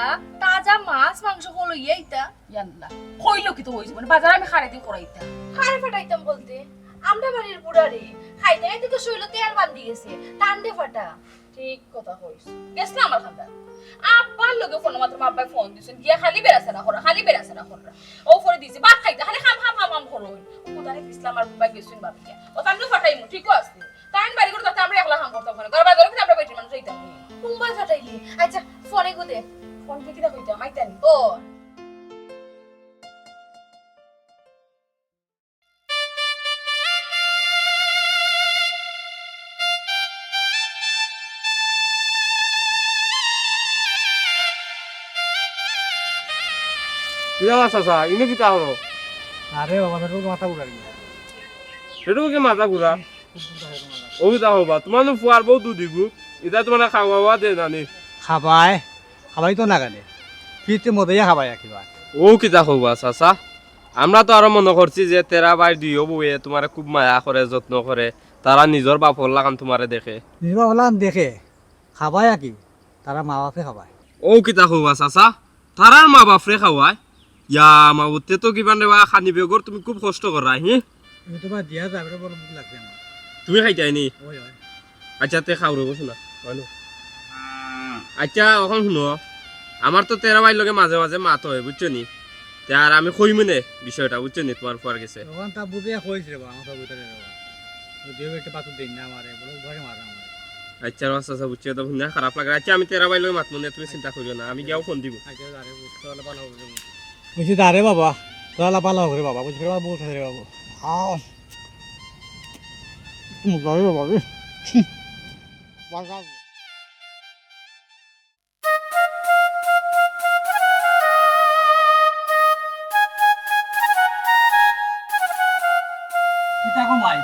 তাজা মাছ মাংস কল লইয়া আইতা। ইয়াল্লা, কইলো কিতা অইছে? মানে বাজার আমি কারে দি করাইতাম? কারে ফাটাইতাম বলতে? আমরা বাড়ির বুড়ারে। খাইতে খাইতে তো শইলো তেল বান্ধি গেছে। তানরে ফাটা। ঠিক কথা কইছ। গেছলা আমার খান্দান। আব্বার লগে ফোন মাত্র আব্বায় ফোন দিছইন। গিয়া খালি বেড়াছেড়া করা, খালি বেড়াছেড়া করা। ও ফোন দিছে, ভাত খাইতা, খালি খাম খাম খাম খাম করো। ও কোথায় গেছলা আমার আব্বায় গেছইন ভাবিয়া। ও তানরে ফাটাইমু, ঠিক আছে। তাইন বাড়ি করে থাকতে আমরা একলা কাম করতাম কেনে? ঘর বাজারও কিন্তু আমরা বেটির মানুষ যাইতাম। মুম্বাই ফাটাইলি। আচ্ছা, ফোনে গো দে। ফোন কি কিতা কইতাম? আইতানি। ও। কিতা বা চাচা, ইনো কিতা করো? আরে বাবা, বেটার মাথা ঘুরার গিয়া। বেটার কি মাথা ঘুরা? ও কিতা হবা, তোমার নু ফুয়ার বউ দুধি গু, ইতা তোমার খাওয়া দে নানি। খাবায়, খাবাই তো না গেলে। ফিরতে মজাইয়া খাবায় একই বার। ও কিতা হবা চাচা, আমরা তো আরো মনে করছি যে তেরা ভাইর দুইও বউয়ে তোমারে খুব মায়া করে, যত্ন করে, তারা নিজর বাপর লাখান তোমারে দেখে। নিজর বাপর লাখান দেখে, খাবায় আর কি, তারা মা বাপে খাবায়। ও কিতা কওবা চাচা, তারার মা বাপরে খাওয়ায়? ইয়া মাবুদ, তে তো কিবা রে বা খানি বেগর তুমি খুব কষ্ট করায়, হি? তুমি তো বাদ দিয়া যাবে রে, বড় ভুক লাগছে আমার। তুমি খাইতায় নি? ওই, ওই। আচ্ছা, তে খাও রে, বসো না। আনো। আচ্ছা, অখন হুনো, আমার তো তেরা ভাইর লগে মাঝে মাঝে মাত অয়, বুঝছো নি? তে আর আমি কইমু নে বিষয়টা, বুঝছো নি, তোমার ফুয়ার গেছে। অখন তা বুঝিয়া কইস রে বা, আমার ফুয়ার ভিতরে রে বা। যদিও একটা বাতুর দিন না আমারে, বলে উবারে মারা আমারে। আচ্ছা, আচ্ছা, আচ্ছা, বুঝছি, তো হুনিয়া খারাপ লাগে। আচ্ছা, আমি তেরা ভাইর লগে মাতমু নে, তুমি চিন্তা করিও না, আমি গিয়াও ফোন দিমু। আচ্ছা, আরে, বুঝতে পারলে ভালো হবে। বুঝছি, আরে বাবা, তোরা ভালো হবে রে বাবা, বুঝতে পারলে বলতে রে বাবা। আও। মুখ ধরে বাবা রে। বাজার। কিতা গো মাই?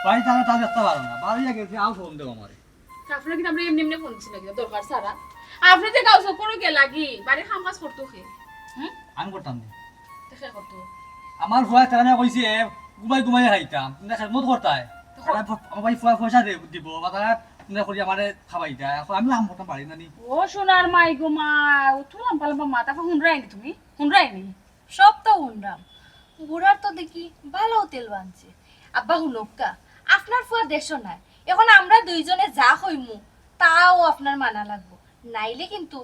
ভাই, তারা তা দেখতে পারো না। বাড়িয়া গেছে, আও ফোন দেও আমারে। আপনারা কিন্তু আমরা এমনি এমনি ফোন দিছি নাকি? দরকার ছাড়া। আপনি যে গাঁও চক্করো গেলা কি? বাড়ির কাম কাজ করতো কে? হুম? আমি করতাম না। তে কে করতো? আমার ফুয়া তারা না কইছে, ঘুমাই ঘুমাই খাইতাম। তুমি খেদমত করতায়। তো আমার ফ-, আমার ভাই ফুয়া পয়সা দে-, দিব, বা তারা তুমি করি আমারে খাবাইতা। এখন আমি লাম করতাম পারি না নি। ও সোনার মাই গো মা, অত লম্বা লম্বা মাত, হুনরায় নি তুমি? হুনরায় নি? সব তো হুনরাম। বুড়ার তো দেখি ভালো তেল বানছে। আব্বা হুনউক্কা, আপনার ফুয়া দেশো নাই। এখন আমরা দুইজনে যা কইমু, তাও আপনার মানা লাগবো। নাইলে কিন্তু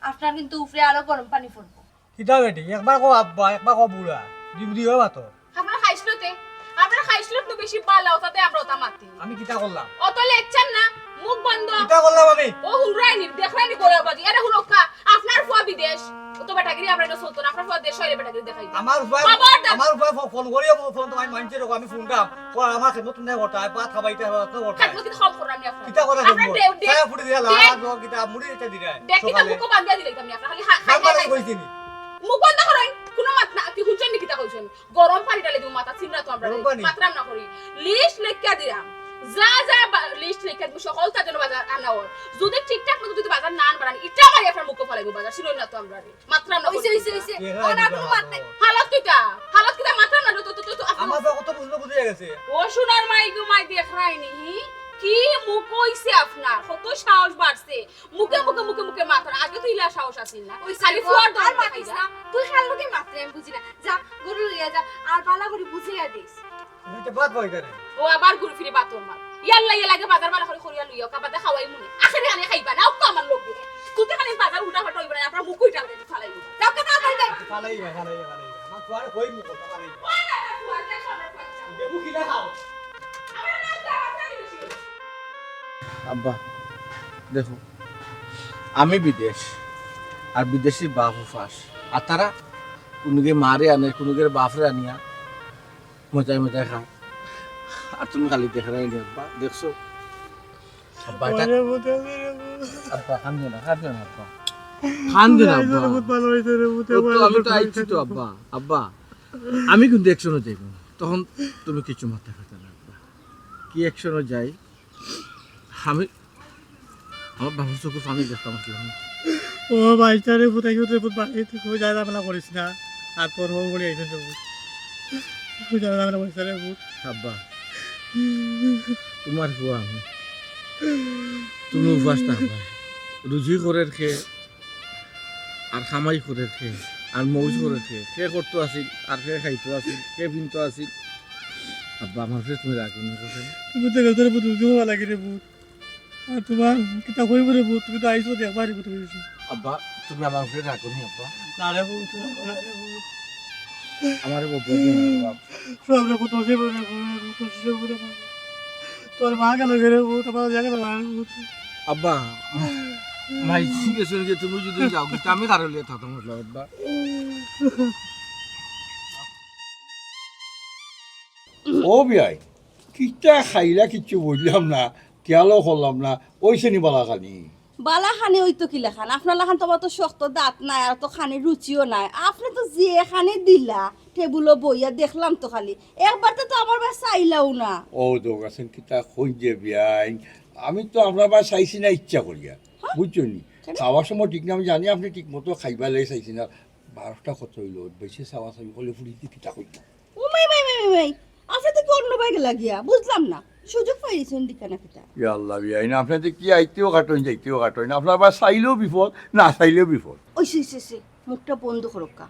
আপনার কিন্তু উপরে আরো গরম পানি পড়বো। কিতা বেটি, একবার কও আব্বা, একবার কও বুড়া, দুই বুড়ি হয় বাতো। আপনার খাইছলত, আপনার খাইছলত তো বেশি বালা, ওটাতে আমরা ওটা মাতি। আমি কিতা করলাম? অত লেকচার না, মুখ বন্ধ। কিতা করলাম আমি? ও হুনরায় নি, দেখরায় নি গোলাবাজি। আরে হুনউক্কা, আপনার ফুয়া বিদেশ, অত বেটাগিরি আমরা এটা চলতো না, আপনার ফুয়া দেশ হইলে বেটাগিরি দেখাই। আমার ফুয়া, খবরদার। আমার ফুয়া ফো-, ফোন করিয়া ফো-, ফোন তো আমি মানছি রকম, আমি ফোনটা, ও আমার খেদমত নাই করতে, আর ভাত খাবাইতে হবে, তো করতে। খেদমত কিন্তু কম করলাম নি আপনার। কিতা করে আপনার খেদমত? দে-, দে-, ছায়া ফুটি দিয়া দে-, লাগা, তো কিতা মুড়ি এটা দিরা। দেখ কিতা সকালে। মুখো বান্ধিয়া দিলে আমি আপনার খালি হা-, খাই, খাই, খাই। কইছি নি? মুখ বন্ধ করইন, কোনো মাত না, কি হুনছইন নি কিতা কইছইন? গরম পানি ঢালি দিমু মাথা, চিনরা তো আমরা গরম রে, পানি? মাতরাম না করি। লিস্ট লেখিয়া দিরাম। যা যা বা-, লিস্ট লেখিয়া দিমু, সকলতা যেন বাজার আনা অর। যদি ঠিকঠাক মতো যদি বাজার না আনবার আনি, ইটা মারি আপনার মুখো ফালাইমু বাজার, চিনইন না তো আমরা রে। মাতরাম না করি। অইছে, অইছে। অর আর কোনো মাত নাই। হালত কিতা? হালত কিতা মাতরাম না, তো, তো, তো, তো, আপনার আমার তো কত বুঝলো বুঝিয়া গেছে। ও সোনার মাই গো মাই দেখরায় নি, কি মুখ অইছে আপনার, কত সাহস বাড়ছে। মুখে, মুখে, মুখে, মুখে মাতরা। আগে তো ইলা সাহস আছিল না। ওই খালি ছেলে ফুয়ার আর দম মাতিস দেখাইলা। না। তুই খালি লোকে মাতরে, আমি বুঝি না। যা, গরু লইয়া যা, আর বালা করি বুঝাইয়া দিস। তুমি তো বাদ বই করে। ও আবার ঘুরে ফিরে বাতর মার। ইয়াল্লা, ইয়াল্লা, আগে বাজার বালা করি করিয়া লইয়া, কাবাতে খাওয়াই মনে। আখেরে আনে খাইবা না, ও তো আমার লোক দিয়ে। তুই তো খালি বাজার উল্টা পাল্টা হইবে না, আপনার মুখ উল্টা করে ফালাই দিবা। যাও, কথা বলবে। ফালাই, ফালাই, ফালাই। আমার ফুয়ারে কই মুখ কথা ফালাই। ওই না, ফুয়ার কে সবার বাচ্চা। দেবু কিনা খাও। আমার নাম তো আমার খালি বেশি। আব্বা, দেখো, আমি বিদেশ, আর বিদেশি বাপ উপাস, আর তারা কুনুগে মারে আনে, কুনুগে বাপরে আনিয়া মজায় মজায় খায়, আর তুমি খালি দেখরায় নি আব্বা, দেখছো? আব্বা, এটা ওরে বুঝে রে বুঝে। আব্বা, কান্দিও না, কান্দিও না আব্বা, কান্দিও না আব্বা। ও তো, আমি তো আইছি তো আব্বা, আব্বা, আমি কিন্তু একশনো যাইব, তখন তুমি কিছু মাথা ব্যথা না আব্বা, কি একশনো যাই, আমি আমার বাপর চউখর পানি দেখতাম আছলাম। ও ভাই, তারে পুত, আইও রে পুত, বাড়ি তুই কই যায় ঝামেলা করিস না। আর তোর বউ বলে আইছে তো। তুই যায় ঝামেলা করিস না রে পুত। আব্বা, তুমার ফুয়া আমি। তুমি উপাস থাকবায়। রুজি করের কে, আর কামাই করের কে, আর মৌজ করের কে। কে করতো আছিল, আর কে খাইতো আছিল, কে পিনতো আছিল। আব্বা, আমার উপরে তুমি রাগ করো না। তুমি তো গেলে তোর পুত বুঝতে পারা লাগে রে পুত। আর তুমার কিতা কইব রে পুত, তুমি তো আইছো দেখবার রে পুত, তুমি আইছো। আব্বা, তুমি আমার উপরে রাগ করো না, আব্বা। না রে পুত, না রে পুত। আমারে বউ বউ দিও না, আব্বা। সব রে পুত, সব রে পুত, সব রে পুত। তোর মা গেল রে পুত, আমার জায়গা না রে পুত। আব্বা, মাই ঠিক আছে, যে তুমি যদি যাও, কিন্তু আমি কারো লিয়ে থাকতাম না, আব্বা। ও বিয়াই, কিতা খাইলা কিচ্ছু বুঝলাম না, খেয়ালও করলাম না, অইছে নি বালা খানি? বালা খানি অইতো কিলাখান, আপনার লাখান তো অত শক্ত দাঁত নাই, আর তো খানির রুচিও নাই। আপনে তো যে খানি দিলা, টেবুলো বইয়া দেখলাম তো খালি, একবার তো, তো আমার বায় চাইলাও না। ও তো গেছেন কিতা কইন যে বিয়াইন, আমি তো আপনার বায় চাইছি না ইচ্ছা করিয়া, বুঝছো নি? খাওয়ার সময় ঠিক না, আমি জানি আপনে ঠিক মতো খাইবার লাগি চাইছি না। বারোটা কত অইলো, বেশি চাওয়া চাওয়ি করলে ফুরিতে কিতা কইতো। ও মাই, মাই, মাই, মাই, মাই। আপনে তো কি অন্য বায় গেলা গিয়া? বুঝলাম না। সুযোগ পাইছইন দিকা না কিতা? ইয়া আল্লাহ, বিয়াইন, আপনে তো কি আইতেও কাটইন, যাইতেও কাটইন। আপনার বায় চাইলেও বিপদ, না চাইলেও বিপদ। ওই সে, সে, সে, মুখটা বন্ধ করউক্কা।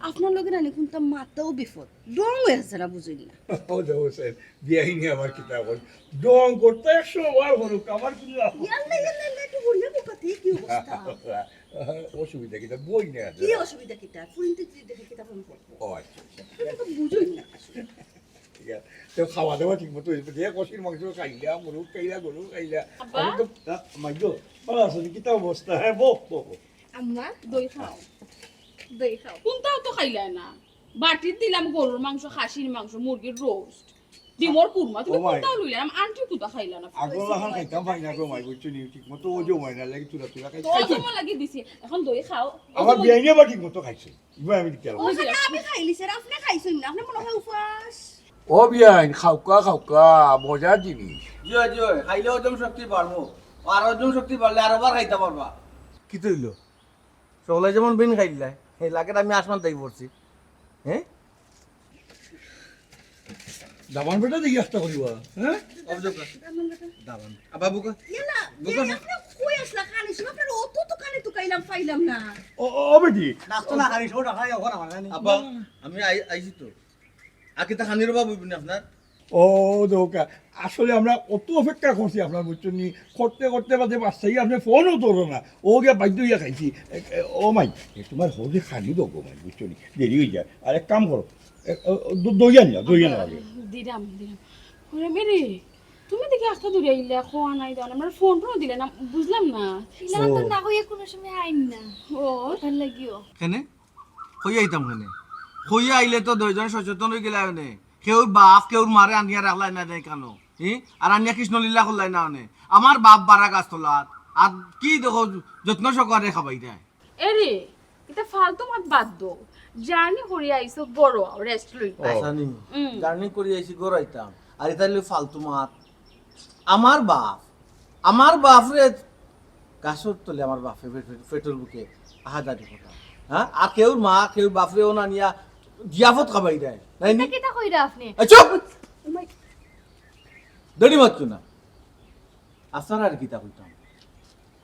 আপনার লগে নানি কুনতা মাততেও বিপদ। ঢং অইয়া আছে না, বুঝইন না। ও যে হোসেন, বিয়াইনে আবার কিতা কইন? ঢং করতে একশো বার করউক, আমার কুনু আপত্তি নাই। ইয়াল্লা, ইয়াল্লা, ইয়াল্লা, একটু বইয়া দেখো, তে কি অবস্থা? অসুবিধা কিতা? বই না। কি অসুবিধা কিতা? ফুরিন্তে যদি দেখে কিতা মনে করবো? ও আচ্ছা, আচ্ছা। তুমি তো বুঝোই না আসলে। ঠিক আছে। তো খাওয়া দাওয়া ঠিক মতো অইছে। যে খাসির মাংস খাইলা, মুরগ খাইলা, গরু খাইলা। আব্বা? আমি তো, আ, মাইগো, ভালা আছো নি? কিতা অবস্থা? হ্যাঁ, বও, বও, বও। আম্মা, দই খাও। দই খাও। কুনতাও তো খাইলায় না। বাটিত দিলাম গরুর মাংস, খাসির মাংস, মুরগির রোস্ট। ডিমর কুরমা, তুমি ও মাই। কুনটাও লইলা না, আন্টি কুনটা খাইলা না? আগর লাখান খাইতাম পারি না গো মাই, বুঝছো নি? ঠিক মতো ওজন হয় না, লাগি তুলা তুলা খাই। তো ওজন লাগি দিছি, এখন দই খাও। আমার বিয়াইনে বা ঠিক মতো খাইছে, ইবা আমি খেয়াল করছি। ওজন আমি খাইলিছি, আর আপনে খাইছইন না, আপনে মনে হয় উপাস। ও বিয়াইন, খাউক্কা, খাউক্কা, মজার জিনিস। জি অয়, জি অয়, খাইলে ওজন শক্তি বাড়বো, আর ওজন শক্তি বাড়লে আরো বার খাইতা পারবা। কিতা অইলো? সকালে যেমন বিন খাইলাই, হে লাগের আমি আসমান তাই পড়ছি। হ্যাঁ? দামান বেটা দেখি একটা করিবা, হ্যাঁ? অভিযোগ আছে। দামান। আবার বুকা? ইয়ালা, বুকা না? আপনে কই আসলা? কানে শুনো, আপনার অত তো কানে তুকাইলাম, পাইলাম না। ও, ও, ও বেটি। নাস্তা না খাই, সব না খাই, এখন আমার জানি। আব্বা, আমি আই-, আইছি তো। আর কিতা খানির অভাব অইবো নি আপনার? ও, দোকা, আসলে আমরা অত অপেক্ষা করছি আপনার, বুঝছো নি? করতে করতে বাদে বাসাই আপনে ফোনও ধরো না। ও গিয়া বাধ্য অইয়া খাইছি। এ, এ, ও মাই, এ, তুমার হৌরে খানি দেও গো মাই, বুঝছো নি? দেরি অই যায়। আর এক কাম করো, এ, ও, ও, দ-, দই আনিয়া, দই আনিয়া আগে। Dirham, dirham. ওরে মেরে, তুমি দেখি আস্তা দূরে আইলা, খোয়া নাই দাও না, আমার ফোন টোনও দিলে না, বুঝলাম না। ইলাখান তো ও। না কইয়া কুনু সময় আইন না। ও। ওটার লাগিও। কেনে? কইয়া আইতাম কেনে? কইয়া আইলে তো দুইজন সচেতন অই গেলা অনে। কেউর বাপ, কেউর মারে আনিয়া রাখলাই না, নাই কেনে? হি? আর আনিয়া কৃষ্ণলীলা করলাই না অনে। আমার বাপ বারা গাছতলাত, আর কি দেখো, যত্ন সহকারে খাবাই দেয়। এরে, ইতা ফালতু মাত বাদ দেও। জার্নি করি আইছো, ঘরো আও, রেস্ট লইতা। ও। আচ্ছা নি, হুম। জার্নি করি আইছি, ঘরো আইতাম। আর ইতা অইলো ফালতু মাত। আমার বাপ, আমার বাপরে গাছর তলে আমার বাপে পেট-, পেট-, পেটর ভুকে আহাজারি কথা। হ্যাঁ? আর কেউর মা, কেউর বাপরে অনা নিয়া জিয়াফত খাবাই দেয়। নাই নি? ইতা কিতা কইরা আপনে? এই চুপ! ও মাই। দেরি মাতছো না। আপনারারে কিতা কইতাম?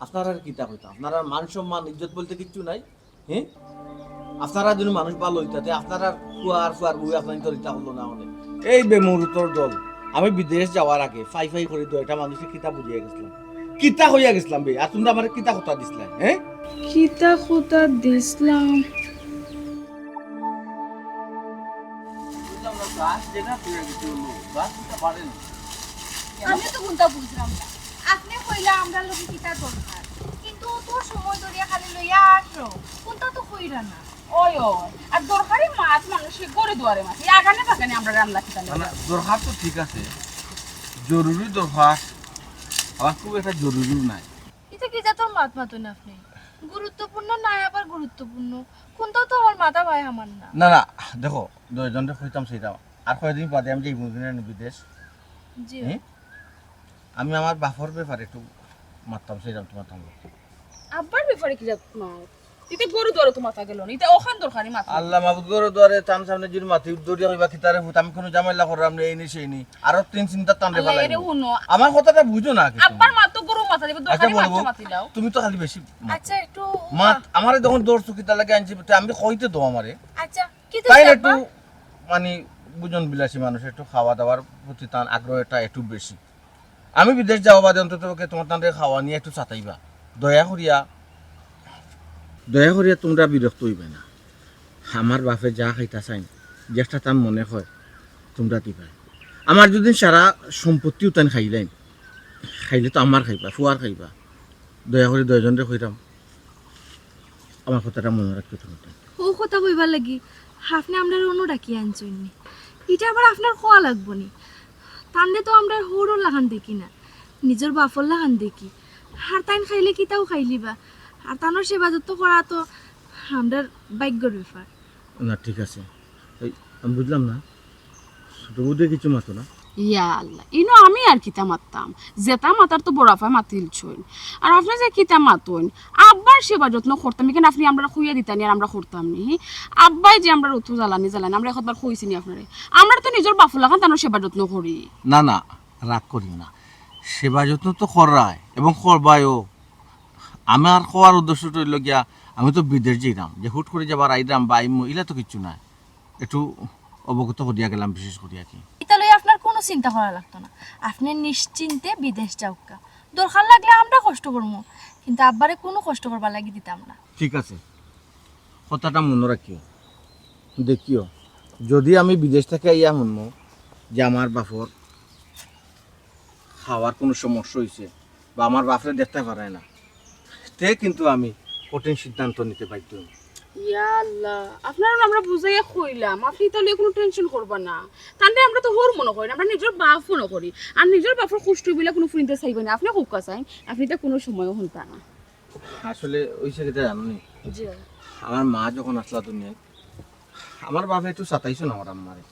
আপনারারে কিতা কইতাম? আপনারার মান সম্মান, ইজ্জত বলতে কিচ্ছু নাই। হ্যাঁ? আপনারা যদি মানুষ ভালা অইতা, তে আপনারার ফুয়া আর ফুয়ার বউ আপনার তো ইতা করলো না অনে। এই বেমুরুতর দল, আমি বিদেশ যাওয়ার আগে ফাই ফাই করি দুইটা মানুষরে কিতা বুঝাইয়া গেছিলাম, কিতা কইয়া গেছিলাম বে? আর তুমরা আমারে কিতা কথা দিছলায়, হ্যাঁ? কিতা কথা দিছলাম? বুঝলাম না, গাছ যেটা পড়ে গেছে, অইলো, গাছ কিতা বাড়ে না। আমি তো কুনতা বুঝলাম না। আপনে কইলা আমরার লগে কিতা দরকার, কিন্তু অত সময় ধরিয়া খালি লইয়া আটরো, কুনতা তো কইরা না। ওই, ওই, আর দরকারি মাত মানুষে ঘরে দুয়ারে মাতে, আগানে বাগানে আমরারে আনলা কিতা না, না, লাগি? দরকার তো ঠিক আছে, জরুরি দরকার, আবার খুব একটা জরুরিও নাই। ইতা কি জাতর মাত মাতইন আপনে? গুরুত্বপূর্ণ নায় আবার গুরুত্বপূর্ণ, কুনতাও তো আমার মাথা বায় আমার না। না, না, দেখো, দুইজনরে কইতাম সেইটা, আর কয়দিন বাদে আমি যাইমু না বিদেশ। জি। হুম? আমি আমার বাপর ব্যাপারে একটু মাততাম চাইরাম তুমার তান লগে। আব্বার ব্যাপারে কিতা মাত? ইতা ঘরো দুয়ারো তো মাতা গেল না, ইতা অখান দরকারি মাত। আল্লাহ মাবুদ, ঘরো দুয়ারো তান সামনে যদি মাতি দৌড়িয়া কইবা কিতারে পুত, আমি কুনু ঝামেলা কররাম নি, এইনি সেইনি। আরো তিন চিন্তা তানরে ফালাই হুনো। আমার কথাটা বুঝো না আগে তুমি। আব্বার মাত তো ঘরো মাতা দিবা, আচ্ছা দরকারি মাত বলবো, তো মাতিলাও। তুমি তো খালি বেশি মাত। আচ্ছা একটু মাত, আমারে যখন ধরছো কিতা লাগি আনছি, তে আমি কইতে দাও আমারে। আচ্ছা, কি তাই দোষ একটু আব্বা? মানে বুঝন বিলাসী মানুষ, একটু খাওয়া দাওয়ার প্রতি তান আগ্রহটা একটু বেশি। আমি বিদেশ যাওয়া বাদে অন্তত পক্ষে তুমার তানরে খাওয়া নিয়া একটু চাতাইবা। দয়া করিয়া, দয়া করিয়া তুমরা বিরক্ত অইবায় না। আমার বাপে যা খাইতা চাইন, যেটা তান মনে কয়, তুমরা দিবায়। আমার যদি সারা সম্পত্তিও তান খাইলাইন, খাইলে তো আমার খাইবা, ফুয়ার খাইবা। দয়া করি দুইজনরে কইরাম, আমার কথাটা মনো রাখিও তুমরা। অউ কথা কইবার লাগি আপনে আমরারে অনো ডাকিয়া আনছইন নি? ইটা আবার আপনার কওয়া লাগবো নি? তানরে তো আমরা হউরর লাখান দেখি না, নিজর বাপর লাখান দেখি। আর তাইন খাইলে কিতাও খাইলিবা, আর তানর সেবা যত্ন করা তো আমরার ভাগ্যর ব্যাপার। না, ঠিক আছে, এই, আমি বুঝলাম না, ছোট বৌদি কিছু মাতো না? ইয়া আল্লাহ, ইনো আমি আর কিতা মাততাম? যেটা মাতার তো বড় আফায় মাতিলছইন। আর আপনে যে কিতা মাতইন, আব্বার সেবা যত্ন করতাম, ইখান আপনে আমরারে কইয়া দিতা নি আর আমরা করতাম নি? হি? আব্বায় যে আমরারে অত জ্বালানি জ্বালাইন, আমরা একবার কইছি নি আপনারে? আমরা তো নিজর বাপর লাখান তানর সেবা যত্ন করি। না, না, রাগ করিও না, সেবা যত্ন তো কররায় এবং করবায়ও। আমার কওয়ার উদ্দেশ্য অইলো গিয়া, আমি তো বিদেশ যাইরাম, যে হুট করি যে আবার আইরাম বা আইমু, ইলা তো কিচ্ছু নায়। একটু অবগত করিয়া গেলাম বিশেষ করিয়া কি। ইতা লইয়া আপনার কুনু চিন্তা করা লাগতো না। আপনে নিশ্চিন্তে বিদেশ যাউক্কা। দরকার লাগলে আমরা কষ্ট করমু, কিন্তু আব্বারে কুনু কষ্ট করবার লাগি দিতাম না। ঠিক আছে, কথাটা মনো রাখিও। দেখিও, যদি আমি বিদেশ থাকি আইয়া হুনমু যে আমার বাপর খাওয়ার কুনু সমস্যা অইছে বা আমার বাপরে দেখতা পারায় না, তে কিন্তু আমি কঠিন সিদ্ধান্ত নিতে বাধ্য অইমু। ইয়া আল্লাহ, আপনারে আমরা বুঝাইয়া কইলাম, আপনে ইতা লইয়া কুনু tension করবা না। তানরে আমরা তো হউর মনো করি না, আমরা নিজর বাপ মনো করি। আর নিজর বাপর কষ্ট অইবো ইলা কুনু ফুরিন্তে চাইবা না। আপনে কউক্কা চাইন, আপনে ইতা কুনু সময়ও হুনতা না। আসলে অইছে কিতা জানো নি? জি। আমার মা যখন আছলা দুনিয়াত, আমার বাপে একটু সাতাইছইন আমার আম্মারে।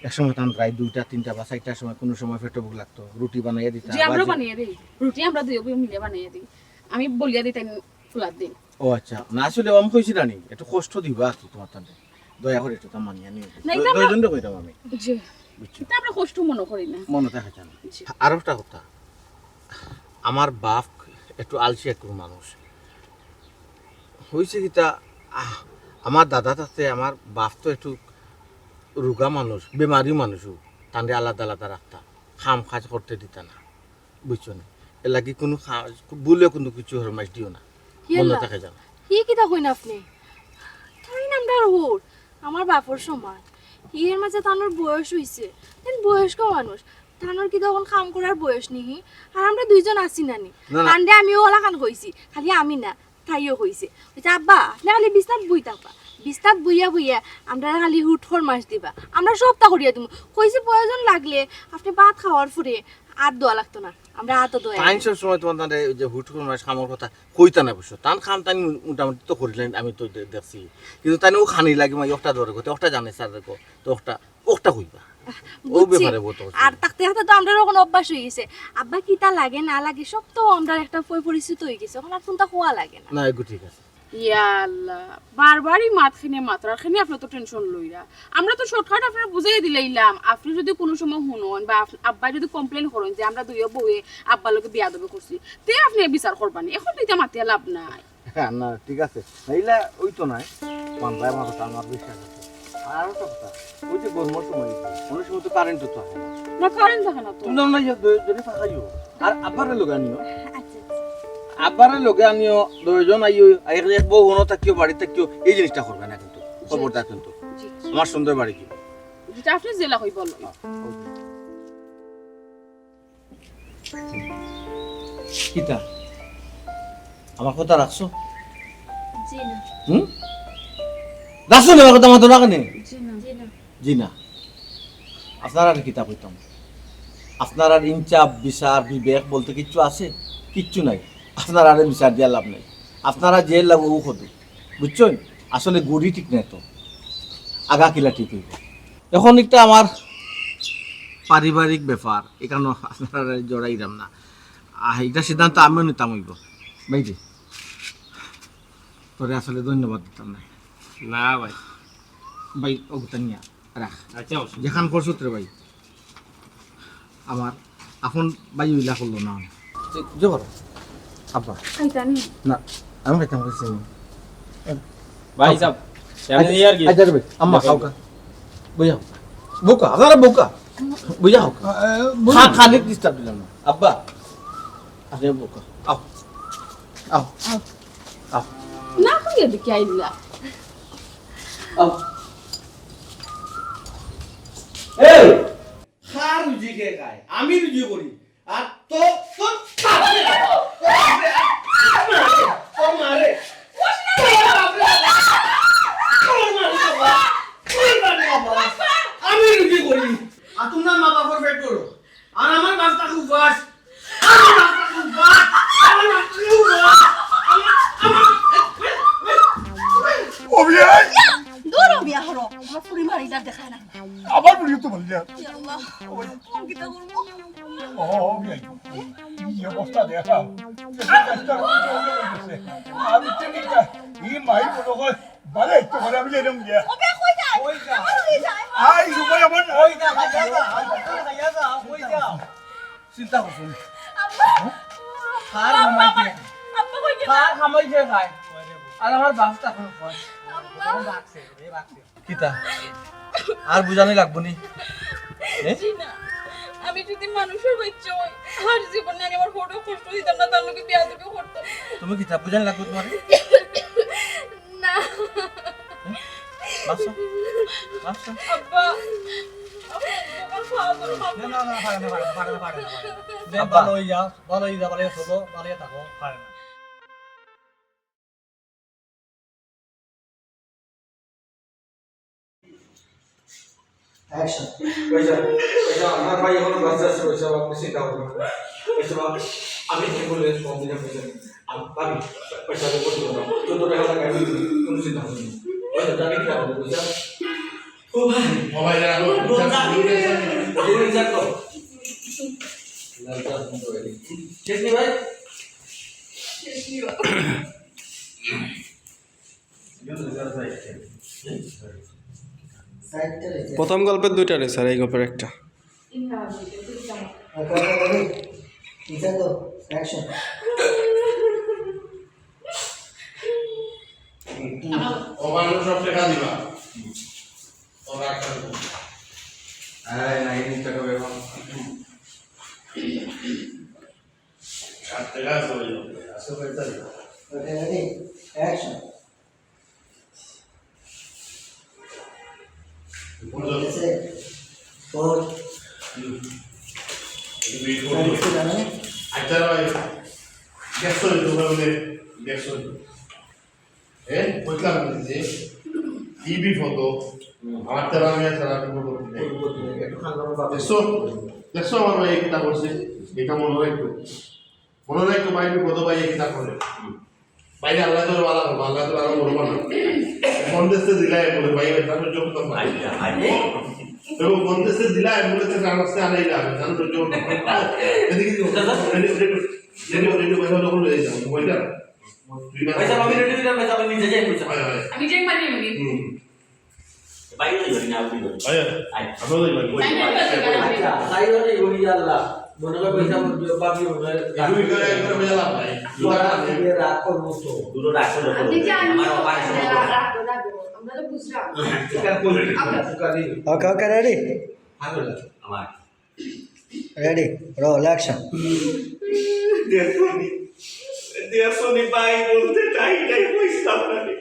এক সময় তান রাইত দুইটা, তিনটা বা চাইরটার সময় কুনু সময় পেটো ভুক লাগতো, রুটি বানাইয়া দিতা। জি, আমরাও বানাইয়া দেই। রুটি আমরা দুইও বইন মিলে বানাইয়া দেই। আমি বলিয়া দেই তাইন ফুলার দিন। ও আচ্ছা, না আসলে আমি কইছি না নি, একটু কষ্ট দিবা আর কি তুমার তানরে। দয়া করি একটু তা মানিয়া নিও। না, ইতা আমরা দুইজনরে কইতাম আমি। জি। বুঝছো? ইতা আমরা কষ্ট মনো করি না। মনো থাকে জানো। জি। আরো একটা কথা, আমার বাপ একটু আলসি একটু মানুষ। অইছে কিতা, আহ, আমার দাদা থাকতে আমার বাপ তো একটু রুগা মানুষ, বেমারি মানুষও, তানরে আলাদা আলাদা রাখতা, কাম কাজ করতে দিতা না, বুঝছো নি? এর লাগি কুনু কাজ, ভুলেও কুনু কিছু ফরমাইশ দিও না, মনো থাকে জানো। হি কিতা কইন আপনে? তাইন আমরার হউর, আমার বাপর সমান। এর মাঝে তানর বয়স অইছে, তাইন বয়স্ক মানুষ, তানর কিতা অখন কাম করার বয়স নি হি? আর আমরা দুইজন আছি না নি? না, না। তানরে আমিও অলাখান কইছি, খালি আমি না, তাইও কইছে। কইছে, "আব্বা, আপনে খালি বিছনাত বই থাকবা, বিছনাত বইয়া বইয়া আমরারে খালি হুট ফরমাইশ দিবা, আমরা সবতা করিয়া দিমু।" কইছি, "প্রয়োজন লাগলে আপনে ভাত খাওয়ার পরে আত ধোয়া লাগতো না, আমরা আতও ধোয়া।" তাইন সব সময় তুমার তানরে ওই যে হুট ফরমাইশ কামর কথা কইতা না অবশ্য, তান কাম তাইন মোটামুটি তো করিলাইন, আমি তো দে-, দেখছি, কিন্তু তাইন অউ খানি লাগি মাই একটা ধরে কইতে, একটা জানে স্যার রেখো, তো একটা ওটা কইবা। ও বুঝছি। ব্যাপারে বলতে হচ্ছে। আর থাকতে থাকতে তো আমরার অখন অভ্যাস অই গেছে। আব্বা কিতা লাগে না লাগে সব তো আমরার একটা পরি-, পরিচিত অই গেছে। অখন আর কুনতা কওয়া লাগে না। না, এগু ঠিক আছে। ইয়া আল্লাহ, বারবারই মাত খিনে মাতরা, খিনে আপনে তো tension লইরা। আমরা তো shortcut আপনারে বুঝাইয়া দিলাইলাম। আপনে যদি কুনু সময় হুনইন বা আপ-, আব্বায় যদি complain করইন যে আমরা দুইও বউয়ে আব্বার লগে বেয়াদবি করছি, তে আপনে বিচার করবা নি। অখন তো ইতা মাতিয়া লাভ নাই। না, ঠিক আছে। না, ইলা অইতো নায়। মান ভাই, আমার কথা, আমার বিশ্বাস আছে। আর আরো একটা কথা, ওই যে গরমর সময়, অনেক সময় তো কারেন্টও থাকে না। না, কারেন্ট থাকে না তো। তুমি না, ইয়া, দ-, যদি ফাঁকাইও। আর আব্বারে লগে আনিও। আচ্ছা, আচ্ছা। আব্বারে লগে আনিও, দুইজন আইও, এক, এক বউ হনো থাকিও, বাড়ি থাকিও, এই জিনিসটা করবে না কিন্তু। জি, খবরদার জি। কিন্তু। জি, জি। আমার সুন্দর বাড়ি কি? যেটা আপনি জেলা হই বলো। হ্যাঁ, ওই। কিতা? আমার কথা রাখছো? জি না। হুম? রাখছো না আমার কথা, মাতো না কেনে? জি না। জি না। জি না। আপনারারে কিতা কইতাম? আপনারার ইনসাফ, বিচার, বিবেক বলতে কিচ্ছু আছে? কিচ্ছু নাই। আপনারারে বিচার দিয়া লাভ নাই। আপনারা যে লাভ ও কত, বুঝছইন? আসলে গুড়ি ঠিক নাই তো, আগা কিলা ঠিক হইব। এখন একটা আমার পারিবারিক ব্যাপার, এখানে আপনারা জড়াইলাম না। আহ, ইটা সিদ্ধান্ত আমিও নিতাম অইবো। ভাই রে, তোরে আসলে ধন্যবাদ দিতাম না। না ভাই। ভাই, অগুতা নিয়া রাখ। আচ্ছা, অবশ্যই। যেখান করছত রে ভাই, আমার আপন ভাই অইলা করলো না। জবর। আব্বা। খাইতানি? না, আমি খাইতাম, খাইছি। ভাই সাহেব, এমনি আর কি। আচ্ছা রে ভাই, আম্মা, খাও কা। বইয়া হোক। বউকা, আপনারা বউকা। বইয়া হোক। আ, আ, বইয়া। খা-, খানিক disturb দিলাম না। আব্বা, আপনি বউকা। আও। আও। আও। না, কই এদিকে আইলা? আও। এই! কার রুজি কে খায়? আমি রুজি করি। আর তো, তো, বাপরে, বাপরে, বাপরে, আর তোর মারে, তোর মারে, তোর বাপরে, তোর মারে বাবা, তোর মারে বাবা। আমি রুজি করি। আর তোমরা মা বাবার পেট করো। আর আমার বাচ্চা খুব বাস। আমার বাচ্চা খুব বাস। আমার বাচ্চা খুব বাস। আমার, আমার, ও বিয়াই! দূর ও বিয়া হলো। আমার ফুরি মারি ইটা দেখায় না। আমার ফুরি তো বললে। ইয়া আল্লাহ। ও কিতা করবো? ও, ও, ও, ও, কি অবস্থা দেখা? আমি তো নিকা, ই মাই বলো কই, বারে একটু করে আমি এরম গিয়া। ওবে কই যায়? কই যায়? আমার কই যায়? আই, সুপার আমার। কই যায়? খাইয়া যা, খাইয়া যা, কই যায়? চিন্তা করছো না? আব্বা। কার আব্বা, হামাই আব্বা, দে? আব্বা কই গেল? কার হামাই দে ভাই? আর আমার বাস তখন কই? আব্বা। কিতা? আর বুঝানি লাগবো নি? এ? জি না। আমি যদি মানুষের বাচ্চা হই, আর জীবনে আমি আমার বউরে কষ্ট দিতাম না, তার লগে বেয়াদবি করতাম। তুমি কিতা বুঝানি লাগবো তোমার? না। এ? মাফ চাও? মাফ চাও? আব্বা, আব্বা, আমার পা ধরো, মাফ না, না, না, পারে না, পারে না, পারে না, পারে না, পারে না। আব্বা। ভালো হয়ে যাও, ভালো হয়ে যাও, ভালো হয়ে চলো, ভালো হয়ে থাকো, পারে না। Action. পয়সা, পয়সা, আমার ভাই এখনো বাঁচা আছে, পয়সা, আপনি চিন্তা করবেন না। পয়সা, আমি ambulance ফোন দিলে পয়সা, আমি, ভাবি, পয়সা আমি করতে পারবো না। চোদ্দ টাকা লাগে, আমি কোনো চিন্তা করবেন না। পয়সা, আমি কি করবো, পয়সা? ও ভাই, মোবাইল রাখো। ও ভাই, রাখো। শেষ নি ভাই? শেষ নি ভাই। প্রথম গল্পের দুইটা রে স্যার, এই গল্পের একটা। ও মানুষ সব টাকা দিবা। ও রাখা দিবা। আরে, নাই, এই টাকা বের কর। সাত টাকা আছে, ওই লোক। আছে, ওই তো। Okay, ready? Action. বুঝো। হুম। একটু wait করো। আচ্ছা, ভাই, দেখছো তো, তোমরা বলে, দেখছো তো? এ? বুঝলাম না যে, কি বিপদ? হুম। আমার তারা আমি আর তারা কোনো করতে নেই। কোনো করতে নেই। একটু খান দাও, বাবা। দেখছো? দেখছো আমার ভাই কিতা করছে? এটা মনে রাখো। মনে রাখো ভাই, বিপদ ভাই কিতা করে? হুম। বাইরে আল্লাহ তো ভালো করবো, আল্লাহ তো আরো বড় বানাবো। বন্দেজে দিলায় বলে ভাই, এটা সহ্য করতাম না। আচ্ছা, আচ্ছা। এবং বন্দেজে দিলায় বলে তো জানাচ্ছে আনাই না, জানো সহ্য করতাম না। এদিকে কি করবো? রেডি, রেডি, রেডি, রেডি, পয়সা যখন লয়ে যাবো, পয়সা। পয়সা আমি রেডি দিলাম, পয়সা আমি নিজে যাই, পয়সা। হয়, হয়। আমি যাই মানে আমি। হুম। বাইরে যাই, না, আপনি যাই। হয়, হয়। আচ্ছা। আমরা যাই, ভাই। যাই না, যাই না, যাই না। আচ্ছা, তাই হলে ওই আল্লাহ। মনে হয় পয়সা বলবে, বাকি মনে হয় এই দুই করে একবার মেলা ভাই। তোরা দিয়ে রাগ করবো তো। দুটো রাগ করে আপনি করবে। জানেন আমার তো, অপারেশন করবে। রাগ, রাগ, রাগ, আমরা তো বুঝলাম। এটা করবে। আমরা ওকে, ওকে, ready? হ্যাঁ, বলো। আমার। Ready? Roll, action. দেখুনি, দেখুনি ভাই বলতে তাই তাই কইছিলাম না রে।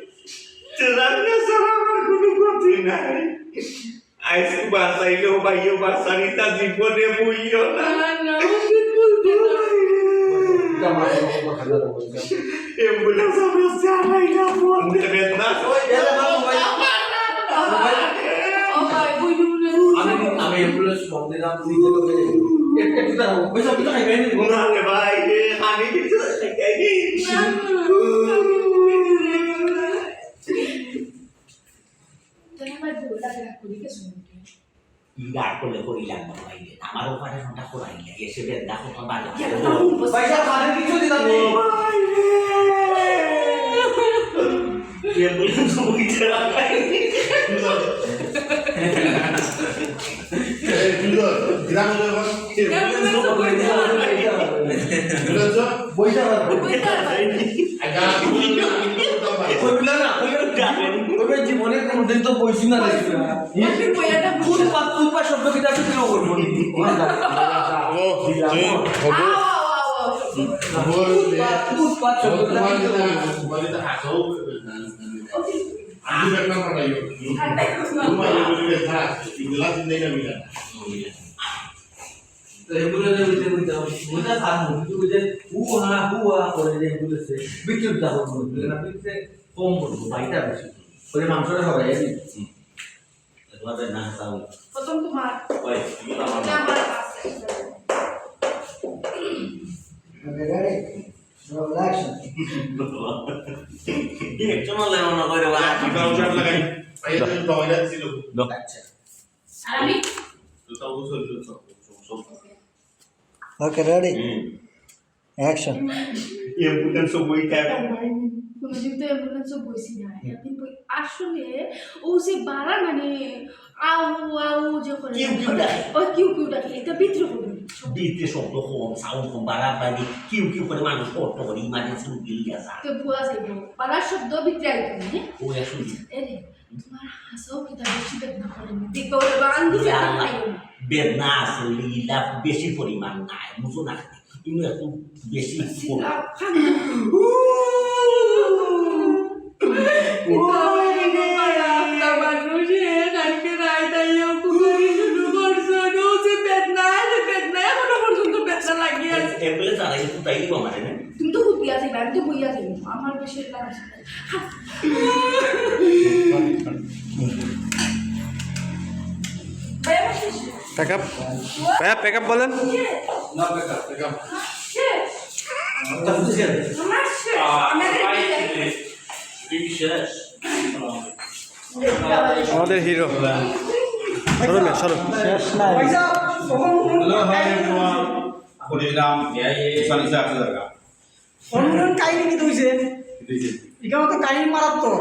যে রান্না ছাড়া আমার কোনো গতি নাই। আইসু বাঁচাইলেও ভাইও বাঁচানি তা জীবনে বইও না। না, না, ও বিলকুল না। এটা মাথা নষ্ট করে খালি কথা বলছে। অ্যাম্বুলেন্স আমরা চালাই না, ফোন দেবেন না। ওই, এ, বাবু ভাই। ও ভাই, বই নুন না। আমি, আমি অ্যাম্বুলেন্স ফোন দিলাম, তুমি যেতে হবে। একটু, একটু দাঁড়াও। ওই সব কিছু খাইবে নি? না রে ভাই, রে, আমি কিছু খাইনি। না, না, না। তাহলে আমার বউটা রাগ করি কে শুনবে? গাড় করলে করিলাম না ভাই রে। আমার ওখানে ফোনটা করাইলে এসে বেদনা কত বাজে। পয়সা খালি কিছু দিলাম নেই। অ্যাম্বুলেন্স বইতে রাখাই। গ্রামে যখন বইতে পারবো। ওইগুলা না, ওইগুলা জীবনে কোনোদিন তো বইছি না রে। ফুটপাত, ফুটপাত শব্দ কিতা বিক্রি করবো নি? ও, তুই হবো। ফুটপাত, ফুটপাত শব্দ কিতা বিক্রি করবো? আমি একটা মারাইও। তোমার ইংলাস নেই না মিলা। তো এগুলো যে বুঝতে বুঝতে হবে, বুঝতে পারবো, কিন্তু ওই যে হু হা, হু হা করে যে এগুলো সে বিদ্যুৎ দাহ করবো, না বিদ্যুৎ কম করবো, বাইটা বেশি। ওই যে মাংসটা হবে, এই যে। তোমাদের না খাওয়া। প্রথম তোমার। ওই, তুমি তো আমার। না, আমার আছে। Okay, ready? Roll action. একটু মারলে মনে করে বা। কাউন্টার লাগাই। এই তো টয়লেট ছিল। আচ্ছা। আর আমি তো তাও বুঝো, বুঝো, বুঝো। Okay, ready? হুম। Action. অ্যাম্বুলেন্স বইতে রাখাই। কোনোদিন তো অ্যাম্বুলেন্সও বইছি না। একদিন বই আসলে ও যে বাড়া মানে আউ আউ যে করে। কিউ কিউ ডাকে। ওই কিউ কিউ ডাকে, এটা ভিতরে করবে। ভিতরে শব্দ কম, সাউন্ড কম, বাড়া বাড়ি, কিউ কিউ করে মানুষ কষ্ট করে, ইমার্জেন্সি রুগী লিয়ে যায়। তো ভুয়া যাইব। বাড়ার শব্দ ভিতরে আইব না, হ্যাঁ? ও আসলে এরে, তোমার হাসাও কিতা বেশি বেদনা করে না। দেখবা ওরে বান্ধব ইয়া আল্লাহ, বেদনা আছে, ইলা বেশি পরিমাণ নাই, বুঝো না? কিন্তু একটু বেশি পরিমাণ। অ্যাম্বুলেন্স আর এই কোথায় দিব মানে না? তুমি তো হুতিয়া যাইবা, আমি তো বইয়া যাইব। আমার বেশি লাগছে। Pack up. ভাইয়া, প্যাক আপ বলেন। না, বেটা, বেটা। আমাদের হিরো। সরো মিয়া, সরো। শেষ নাই। Hello, hi everyone. হরিরাম, এই, এই, এই, সনি, স্যার, স্যার। অনুরোধ কাহিনী কি তুইছে? দিদি। এখানে তো কাহিনী মারাত্মক।